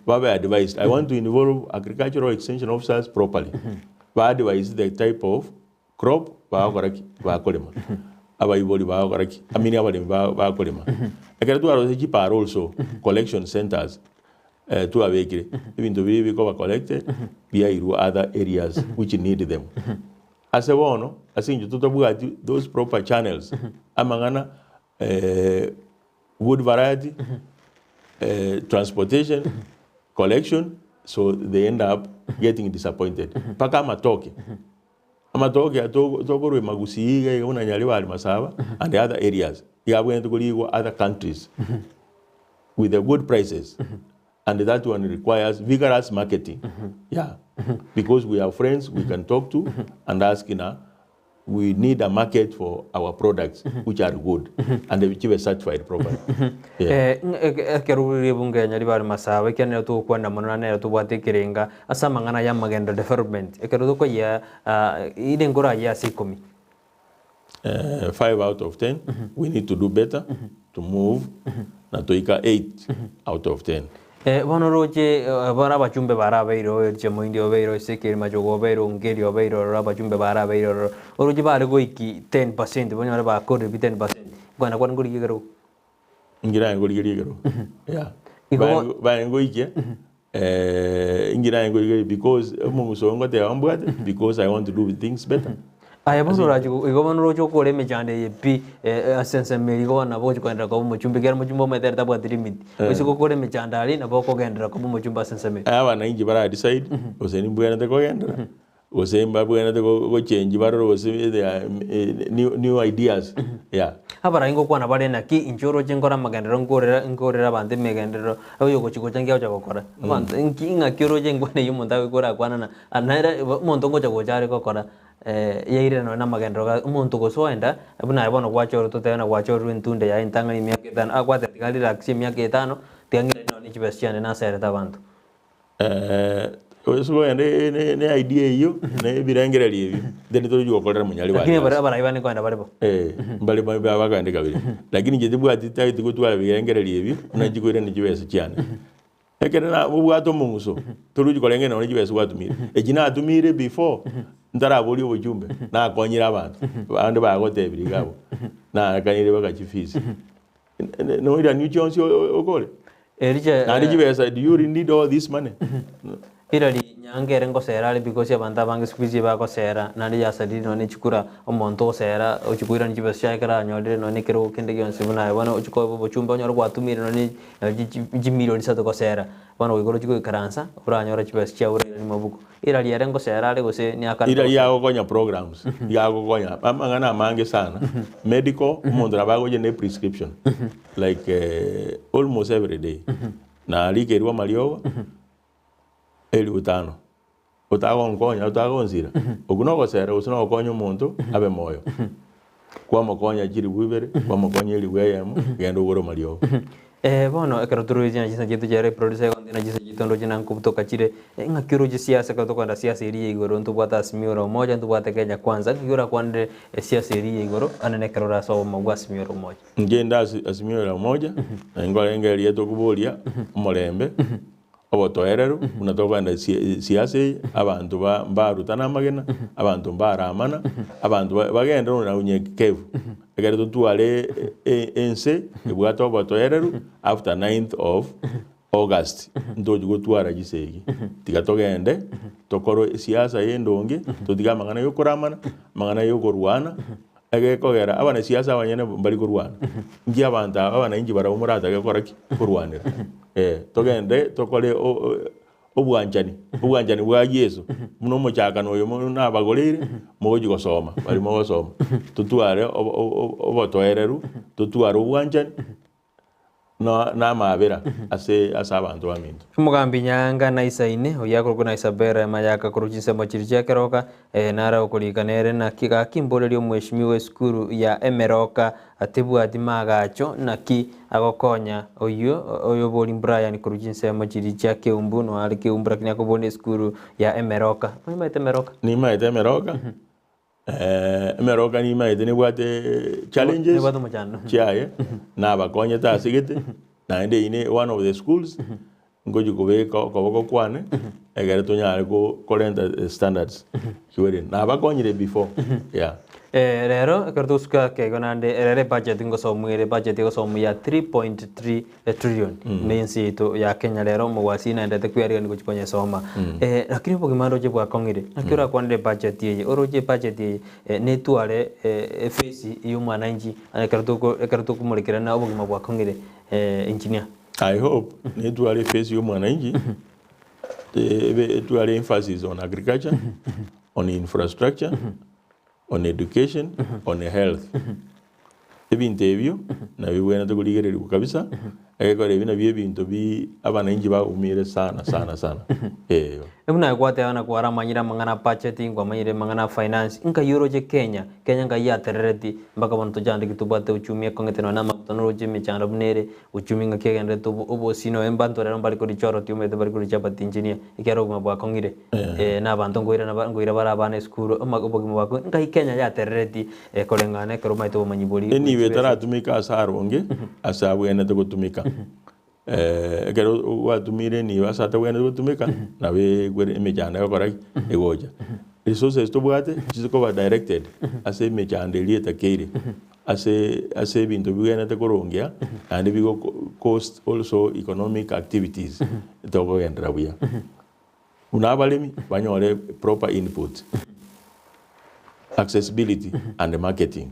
babe advised, I want to involve agricultural extension officers properly, ba advise the type of crop bagokora ki? Bakorema. Abaibori bagokora ki? I mean abaremi ba- bakorema. Ekero twarosire chipara also, collection centers, eh, twabekire, ebinto biria bikoba collected, biairwa other areas which need them. Ase bono, ase eng'encho totabwati those proper channels, amang'ana good variety, transportation, collection, so they end up getting disappointed. Mpaka amatoke, amatoke aya tokorwa Magusii iga iga buna Nyaribari Masaba and other areas, iga abwenerete korigwa other countries with the good prices and that one requires vigorous marketing, yeah, because we have friends we can talk to and ask ng'a We need a market for our products which are good and chibe certified properly. Yeah. Eh, ekero riria ebunge ya Nyaribari Masaba ekiagera nero togokwana mono naende nero tobwate ekerenga ase amang'ana ya amagendo development ekero tokoyia ah, ire nkorayie ase ikomi. 5 out of 10 we need to do better to move na toika 8 out of 10. Bono oroche bare abachumbe barabeire oyoche moindi obeire Ezekiel Machogu obeire Ongeri obeire ororo abachumbe barabeire ororo oroche bare goiki 10% banyore bakorire pi 10% nkogenda kwane nkorigia ekerogo. Inki naye nkorigeria ekerogo? Yeah. Igo Baye baye ngoikia inki naye nkorigeria because omong'uso oyo ngoteba mbwate because I want to do things better. Aye bono orache igo bono oroche okore emechando eye pi ase ensemo eria igo bono nabo ogochi kogenderera koba omochumbe ekiagera omochumbe omanyete ere tabwati limit. Gose gokora emechando aria nabo okogenderera koba omochumbe ase ensemo eye. Aya abananchi bara decide gose nimbwenerete kogenderera gose mbabwenerete gochange barore gose their new ideas yeah. Abarai ngokwana bare naki, inche oroche nkore amagenderero nkorera nkorere abanto emegenderero, oyogochi gocha nki agocha gokora? Abanto nki ng'aki oroche enkwana eyio omonto agoika orakwana na nere omonto ngocha gocha are gokora yairire nonya na amagenderero ga omonto gose oenda buna aye bono gwachorwa totebe ng'a gwachorerwe entunde yaye entang'ani emiaka etano, akwateba tiga relax emiaka etano, tiga ng'irane nonya ne chibesa chiane naserete abanto. Ase kogenda ne idea eyio na ebirengererio ebio, then tochi gokorera monyari Lakini bare abarai bane kogenda bare bo. Mbare bakogenda kabere, lakini inche tibwati tageti gotwara ebirengererio ebio buna nchikoirania chibesa chiane. Ekero na obwate omong'uso, toruchi koreng'ana nonya chibesa gwatumire. Echi natumire before ntaraboria obochumbe, nakonyire abanto, abande bagotebirie iga abwo, naakanire mpaka chifees. Noiranie chionsi okore? Eriche Naende chibesa, do you really need all this money? Hillary Nyange ere ngosera are because abanto abange siku hizi bagosera naende yasariri nonya ne chikura omonto osera ochia koirania chibesa chiaye ekero anyorire nonya ekerogo kende gionsi buna aye bono ochia koba obochumbe onyore gwatumire nonya ne chimilioni isato gosera bono goika orochie goikaransa oranyore chibesa chiago orairanie mobuko. Hillary ere ngosera are gose niakarete Hillary gosera? agokonya programs, iga agokonya amang'ana amange sana, medical, omonto nabo agocha ne prescription like almost every day, narikerwe amariogo. Elifu tano, otagonkonya, otagonsira, okwo nogosera gose nogokonya omonto abe moyo. Kwamokonya chilifu ibere, kwamokonya elifu eyemo, genda ogore amariogo. Bono ekero toroche ng'a chinsa chiaito chiare producer egontebia ng'a chinsa chiaito ndoche na nkobutoka chire, ng'aki oroche siasa ekero tokogenda siasa eria ya igoro ntobwate Azimio la Umoja, ntobwate Kenya Kwanza, ng'aki orakwanere esiasa eria ya igoro ande nekero orase obomo bwa Azimio la Umoja? Inche inde ase Azimio la Umoja, na nkorengereria tokoboria omorembe. Obotoereru, buna tokogenda siasa eye, abanto mbarutane amagena, abanto mbaramana, abanto bagende na unyenyekevu, ekero totware ense ebwate obotoereru after ninth of August, ntochi gotwara chisegi. Tiga togende tokore esiasa eye endonge, totige amang'ana ya okoramana, amang'ana ya okorwana, egekogera abanasiasa abanyene mbari korwana. Inki abanto aba abananchi barabwo moratake gokora ki? Korwanera. Eh, togende tokore obwanchani, obwanchani bwa Yeso, buna omochakano oyo nabagoreire, mogochia gosoma, baria mogosoma. Totware obotoereru, totware obwanchani. Na namaabera ase ase abanto baminto. Omogambi Nyaanga naisaine, oyio akorokwa na Isabella Mayaka korwa chinsemo chiria chia Keroka, nare okorika nere naki gaki mborerie omweshimiwa esukuru ya Emeroka atebwati maagacho naki agokonya oyio oyobori Brian korwa chinsemo chiria chia Keumbu noare are Keumbu lakini akobori esukuru ya Emeroka. Oimaete Emeroka? Nimaete Emeroka. Emeroka nimaete nebwate challenges Nebwate omochando. chiaye, nabakonyete ase gete, naende eyio ne one of the schools ngochi kobeka okoboko kwane ekere tonyare ko korenta standards chiwereri. Nabakonyire before, yeah. Rero ekero togosuka ake igo naende rero ebudget ngosomwa ere ebudget egosomwa ya 3.3 Etrillion ne ense yaito ya Kenya rero omogwasi naendete kwearigania gochia konyesoma. Lakini obogima ndoche bwakong'ire. Naki orakwanere ebudget eye? Oroche ebudget eye netware efesi ya omwananchi ekero toko ekero tokomorekerana obogima bwakong'ire engineer. I hope netware efesi ya omwananchi ebe etware emphasis on agriculture, on infrastructure, on education, on health. Ebinto ebio nabio bibwenerete korigererigwa kabisa, egekora ebi nabio ebinto bi abananchi baumire sana sana sana, eeh. Buna aye gwateba na kwaramanyire amang'ana a budgeting, kwamanyire amang'ana a finance, nkai oroche Kenya, Kenya nkai yaterereti mpaka bono tochandeki tobwate uchumi ekong'ete nonya na amaguta noroche emechando buna ere, uchumi ng'aki egendererete obo obosi nonya mbanto rero mbare koria choroti omanyete mbare koria chapati engineer, ekiagera obogima bwakong'ire na abanto nkoirana ba nkoira bare abana esukuru, ama obogima bwakong'ire, nkai Kenya yaterereti koreng'ana ekero omanyete obomanyi boria bwe Enibo chibesa. etaratumeka ase aronge, ase abwenerete gotumeka. Ekero gwatumire enibo ase atabwenerete gotumeka, nabo ekwere emechando egokora ki? Egocha. Resources tobwate, chikoba directed ase emechando eria etakeire, ase ase ebinto bibwenerete korongea, naende bigo cost also economic activities, tokogenderera buya. Buna abaremi banyore proper input, accessibility and marketing,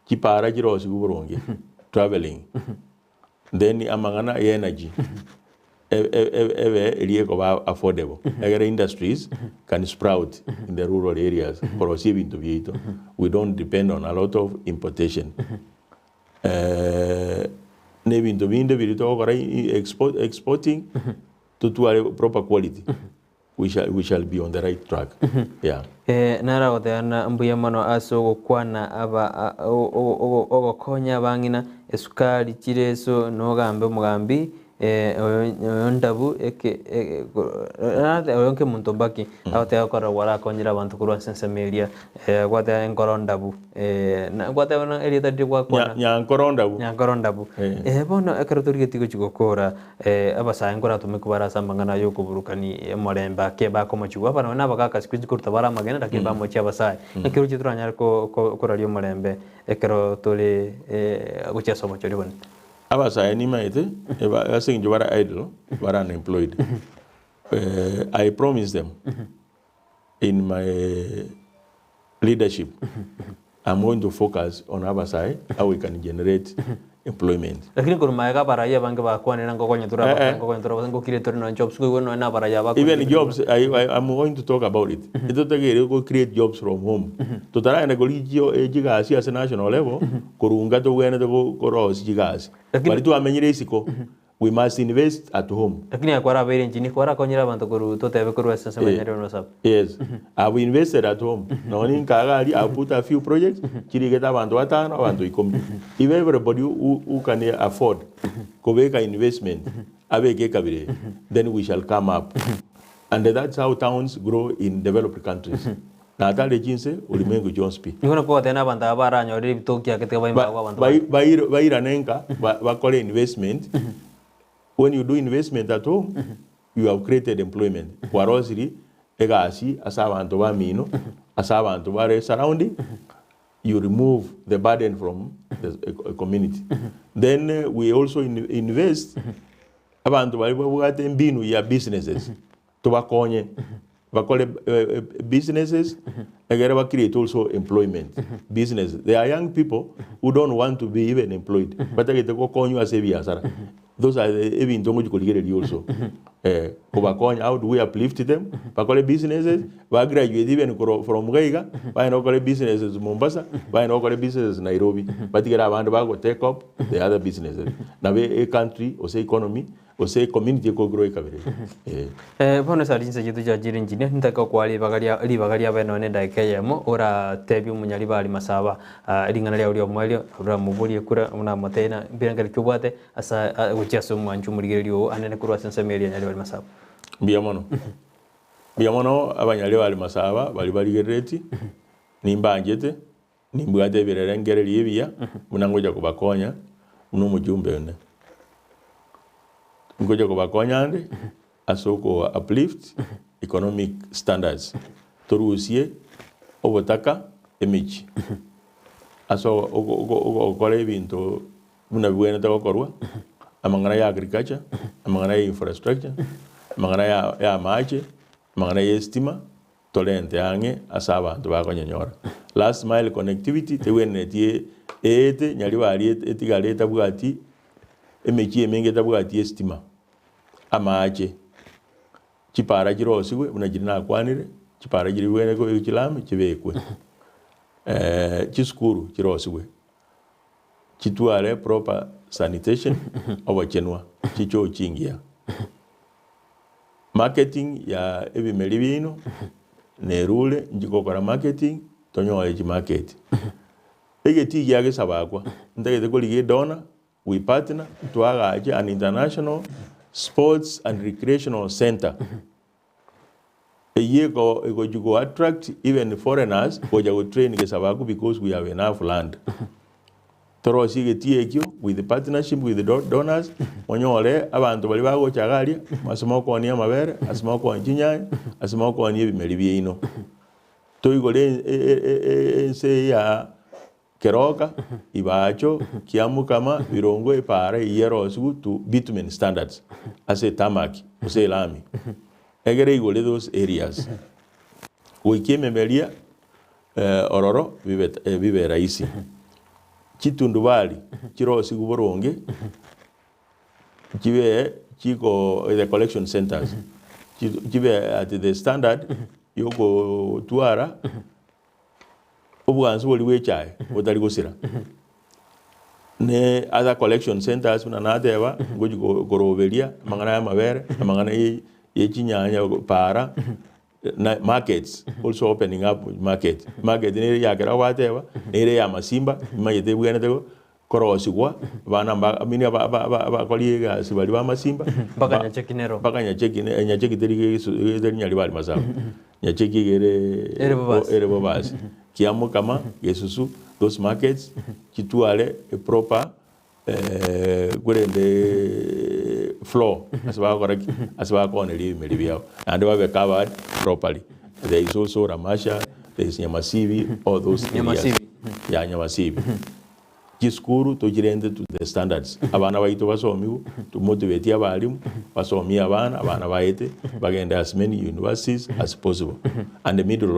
chipara chirosigwe boronge, travelling, then amang'ana ya energy ebe eria ekoba affordable egere industries can sprout in the rural areas korosia ebinto biaito, we don't depend on a lot of importation. Na ebinto binde biria togokora exporting totware proper quality we shall, we shall be on the right track yeah. Naragoteba ng'a mbuya mono ase ogokwana aba ogokonya abang'ina esukari chireso nogambe omogambi oyo ndabu eke oyo nkemonto mbaki agoteba okorora gwarakonyire abanto korwa ase ensemo eria gwateba enkoro ndabu gwateba buna erieta riria gwakwana Nyankoro ndabu Nyankoro ndabu bono ekero torigetie gochia gokora Abasae nkoratomekwe bare ase amang'ana ay'okoburukani omorembe ake bakomochigwa. Aba nonye nabagaaka siku hizi koruta bare amagena lakini bamochia abasae. Naki roche toranyare koraria omorembe ekero tore gochia ase obochori bonene? Abasae nimaete ase eng'encho bare idle, bare unemployed. I promise them in my leadership I'm going to focus on abasae how we can generate employment. Lakini korwa magega abarai abange bakwanire ngokonya tore abasae ngokonya tore abasae ngokire tore nonya jobs nkoigwa nonya na abarai aba Even jobs I, I, I'm going to talk about it. Etotakeire go create jobs from home. Totaragenda korigia chio chigasi ase national level korunga tobwenerete korosia chigasi. Lakini- Baria twamenyire isiko We must invest at home. Lakini aye kwarabeire inche nigo kwarakonyire abanto korwa totebe korwa ase ensemo ya Nyarebe na Osaba. Yes, I've invested at home. Nonya ninkaga aria, I've put a few projects chirigete abanto batano, abanto ikomi. If everybody who, who can afford kobeka investment abeke ekabira eye, then we shall come up. And that's how towns grow in developed countries. Natare chinse ulimwengu chionsi pi. Nigo nakogotebia na abanto aba baranyorire ebitoki ake tiga baime agwo abanto bande. Bairane nka bakore investment. When you do investment at home, you have created employment. Kwarosirie egasi ase abanto bamino, ase abanto bare surrounding, you remove the burden from the community. Then we also invest abanto baria babwate embinu ya businesses, tobakonye bakore businesses egere ba create also employment business. There are young people who don't want to be even employed, batagete gokonywa ase ebiasara. Those are the ebinto ngochi korigereria also. Eh, kobakonya how do we uplift them, bakore businesses, ba graduate even korwa from iga iga, bagende gokora businesses Mombasa, bagende gokora businesses Nairobi, batigere abande bago take up the other businesses. Nabo e country gose economy gose ecommunity ekogrow ekabere iga. Eh. Eh, bono ase chinsa chiaito chiachire engineer, nintake gokoa ribaga ria ribaga riabe nonye na edageka eyemo, oratebie omonyaribari masaba ah, ring'ana riao riomoerio, oramoborie kura buna amotebie na mbirengererio ki obwate ase gochia ase omwancho omorigereria oo anene korwa ase ensemo eria nyaribari masaba. Mbuya mono. Mbuya mono abanyaribari masaba baria barigereretie, nimbanchete, nimbwate ebirerengererio ebiya buna ngocha kobakonya buna omojumbe one. Ngocha kobakonya ande ase oko uplift economic standards, torusie obotaka emechie ase ogokora ebinto buna bibwenerete gokorwa, amang'ana ya agriculture, amang'ana ya infrastructure, amang'ana ya amache, amang'ana ya estima, torente ang'e ase abanto bakonyanyora. Last mile connectivity tebwenereti eete nyaribari etigare etabwati emechie emenge etabwati estima, amache, chipara chirosigwe buna chiria nakwanire, chipara chiria bibwenerete kobekwa chilami chibekwe, chisukuru chirosigwe. Chitware proper sanitation, obochenwa, chichoo chingiya. Marketing ya ebimeri biaino nerure inchi gokora marketing tonyore chimarket. Egetii gia gesabakwa ntagete korigia edonor we partner twagache an international sports and recreational centre. Eyio eko egochi go attract even foreigners gocha go train gesabaku because we have enough land. Torosie egetii ekio with partnership with the donors, onyore abanto baria bagocha iga aria, ase mokoonia amabere, ase mokoonia chinyanya, ase mokoonia ebimeri biaino. Toigore ense eye ya Keroka, Ibacho, Kiamukama, Birongo epaara eyio erosigwe to bitumen standards ase etamaki gose elami egere igore those areas goika ememeria ororo bibe bibe rahisi. Chitundubari chirosigwe boronge chibe chiko the collection centers chibe at the standard yokotwara Obwansu boria bw'echae botari gosira. Ne other collection centers buna nateba, ngochi koroberia amang'ana ya amabere, amang'ana ye chinyanya para, na markets, also opening up market. Market nere ya kera gwateba, nere ya masimba, nimanyete ebwenerete korosigwa, abana mba I mean aba aba aba abakori egasi baria ba masimba, Mpaka Nyacheki nero. mpaka Nyacheki ne Nyacheki teri gesu teri Nyaribari Masaba. Nyacheki iga ere Ere Bobasi. ere Bobasi. Kiamokama, Gesusu, those markets, chitware a proper korende floor ase bagokora ki? Ase bakooneria ebimeri biabo. Naende babe covered properly. There is also Ramasha, there is Nyamasibi, all those areas. Nyamasibi. Yeah, Nyamasibi. Chisukuru tochirente to the standards, abana baito basomigwe, tomotivate abalimu, basomie abana, abana baete, bagende as many universities as possible and the middle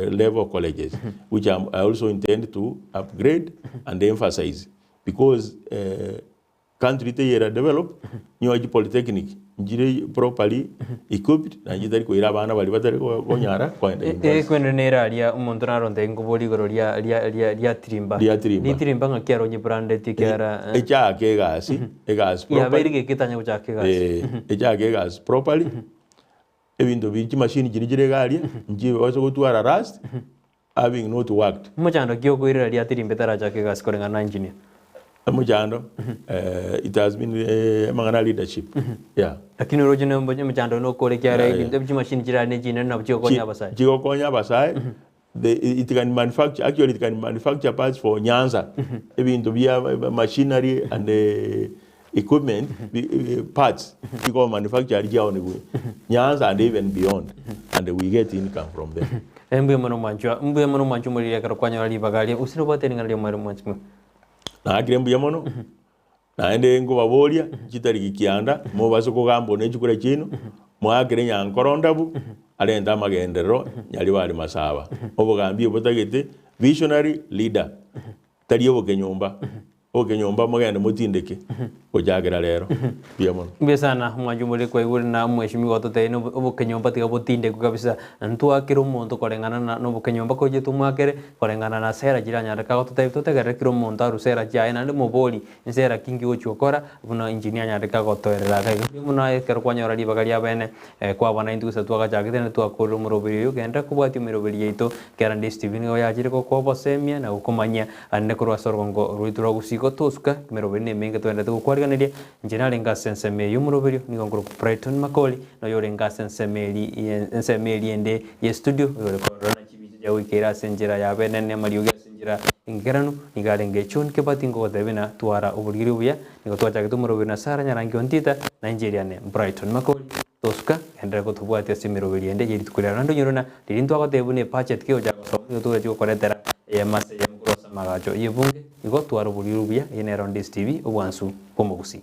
level colleges which I also intend to upgrade and emphasize because Country teiyo era develop, nyoa chi polytechnic nchire properly equipped naende chitari koira abana baria batari konyara koenda university. Ekwende nere aria omonto naronte nkobori igoro ria ria ria ria tirimba. Ria tirimba. Ritirimba ng'aki aronye brandeti ekiagera Echake egasi, egasi yabeire properly. geke etanya gochaka egasi. Eh, echake egasi properly, ebinto bi chimashini chiria chire iga aria, nchibase gotwara rust, having not worked. Omochando ki okoirera ria tirimba etarachaka egasi koreng'ana na engineer? Omochando, it has been amang'ana a leadership, yeah. Lakini oroche ne omochando nokore ekiagera Yeah, yeah. ebinto chimashini chirare ne chinene nabo chigokonya abasae. Chigokonya abasae, the it can manufacture, actually it can manufacture parts for Nyanza, ebinto bia machinery and equipment parts chiko manufacture chiaonigwe Nyanza and even beyond and we get income from them. Mbuya mono mwanchwa, mbuya mono mwanchwa omoriri ekero kwanyora ribaga aria, gose nobwate ring'ana ri'omoerio mwanchi mwe. Naakire mbuya mono, naende nkobaboria chitariki kianda mobase kogambwa ne chikura chiaino, mwaakere nyankoro ndabu arente amagenderero nyaribari masaba. Obogambi obotagete visionary leader, tari obokenyomba, obokenyomba mogende motindeke. Gochakera rero. Mbuya mono. Mbuya sana omwanchi omoriri kwaigure na omweshimiwa ototebie na obokenyomba tiga botindekwe kabisa. Ntwakere omonto koreng'ana na nobokenyomba kochia tomwakere koreng'ana na sera chiranyare kagototebia totegerere kera omonto arwe sera chiaye naende mobori nsera ki nki ogochia gokora buna engineer anyare kagotoerera iga iga. Mbuya mono aye ekero kwanyora ribaga ria bene kwabana intwe gose twagachakete naende twakorire omoroberi oyo genderera kobwatia emeroberi yaito Kera ndisi TV nigo yachire gokoa obosemia na gokomanyia ande korwa ase orogongo rwaito rwa Gusii gotosuka emeroberi nemenge twenderete gokwariganeria. Inche narenge ase ensemo eye y'omoroberio nigo nkorokwa Brighton Makori na oyo orenge ase ensemo eri ensemo eria ende ye studio oyore korora na chibicha chia goikeira ase enchera ya benene amariogi ase enchera engekeranu nigo arenge John Kebati nkogotebia buna twara oborigeri obuya nigo twachagete omoroberio na Sarah Nyarangi Ontita na inche eriane Brighton Makori. Tosuka, genderera gotobwatia ase emeroberi ende ye rituko riarero. Naende onyore buna riria ntwagotebia buna ebudget kegochaka gosoka nigo togochia gokoretera eyemo ase eyemo korwa ase amagacho y'ebunge. Igo twara oboriri obuya, eye nero Ndisi TV, obwansu bw'omogusii.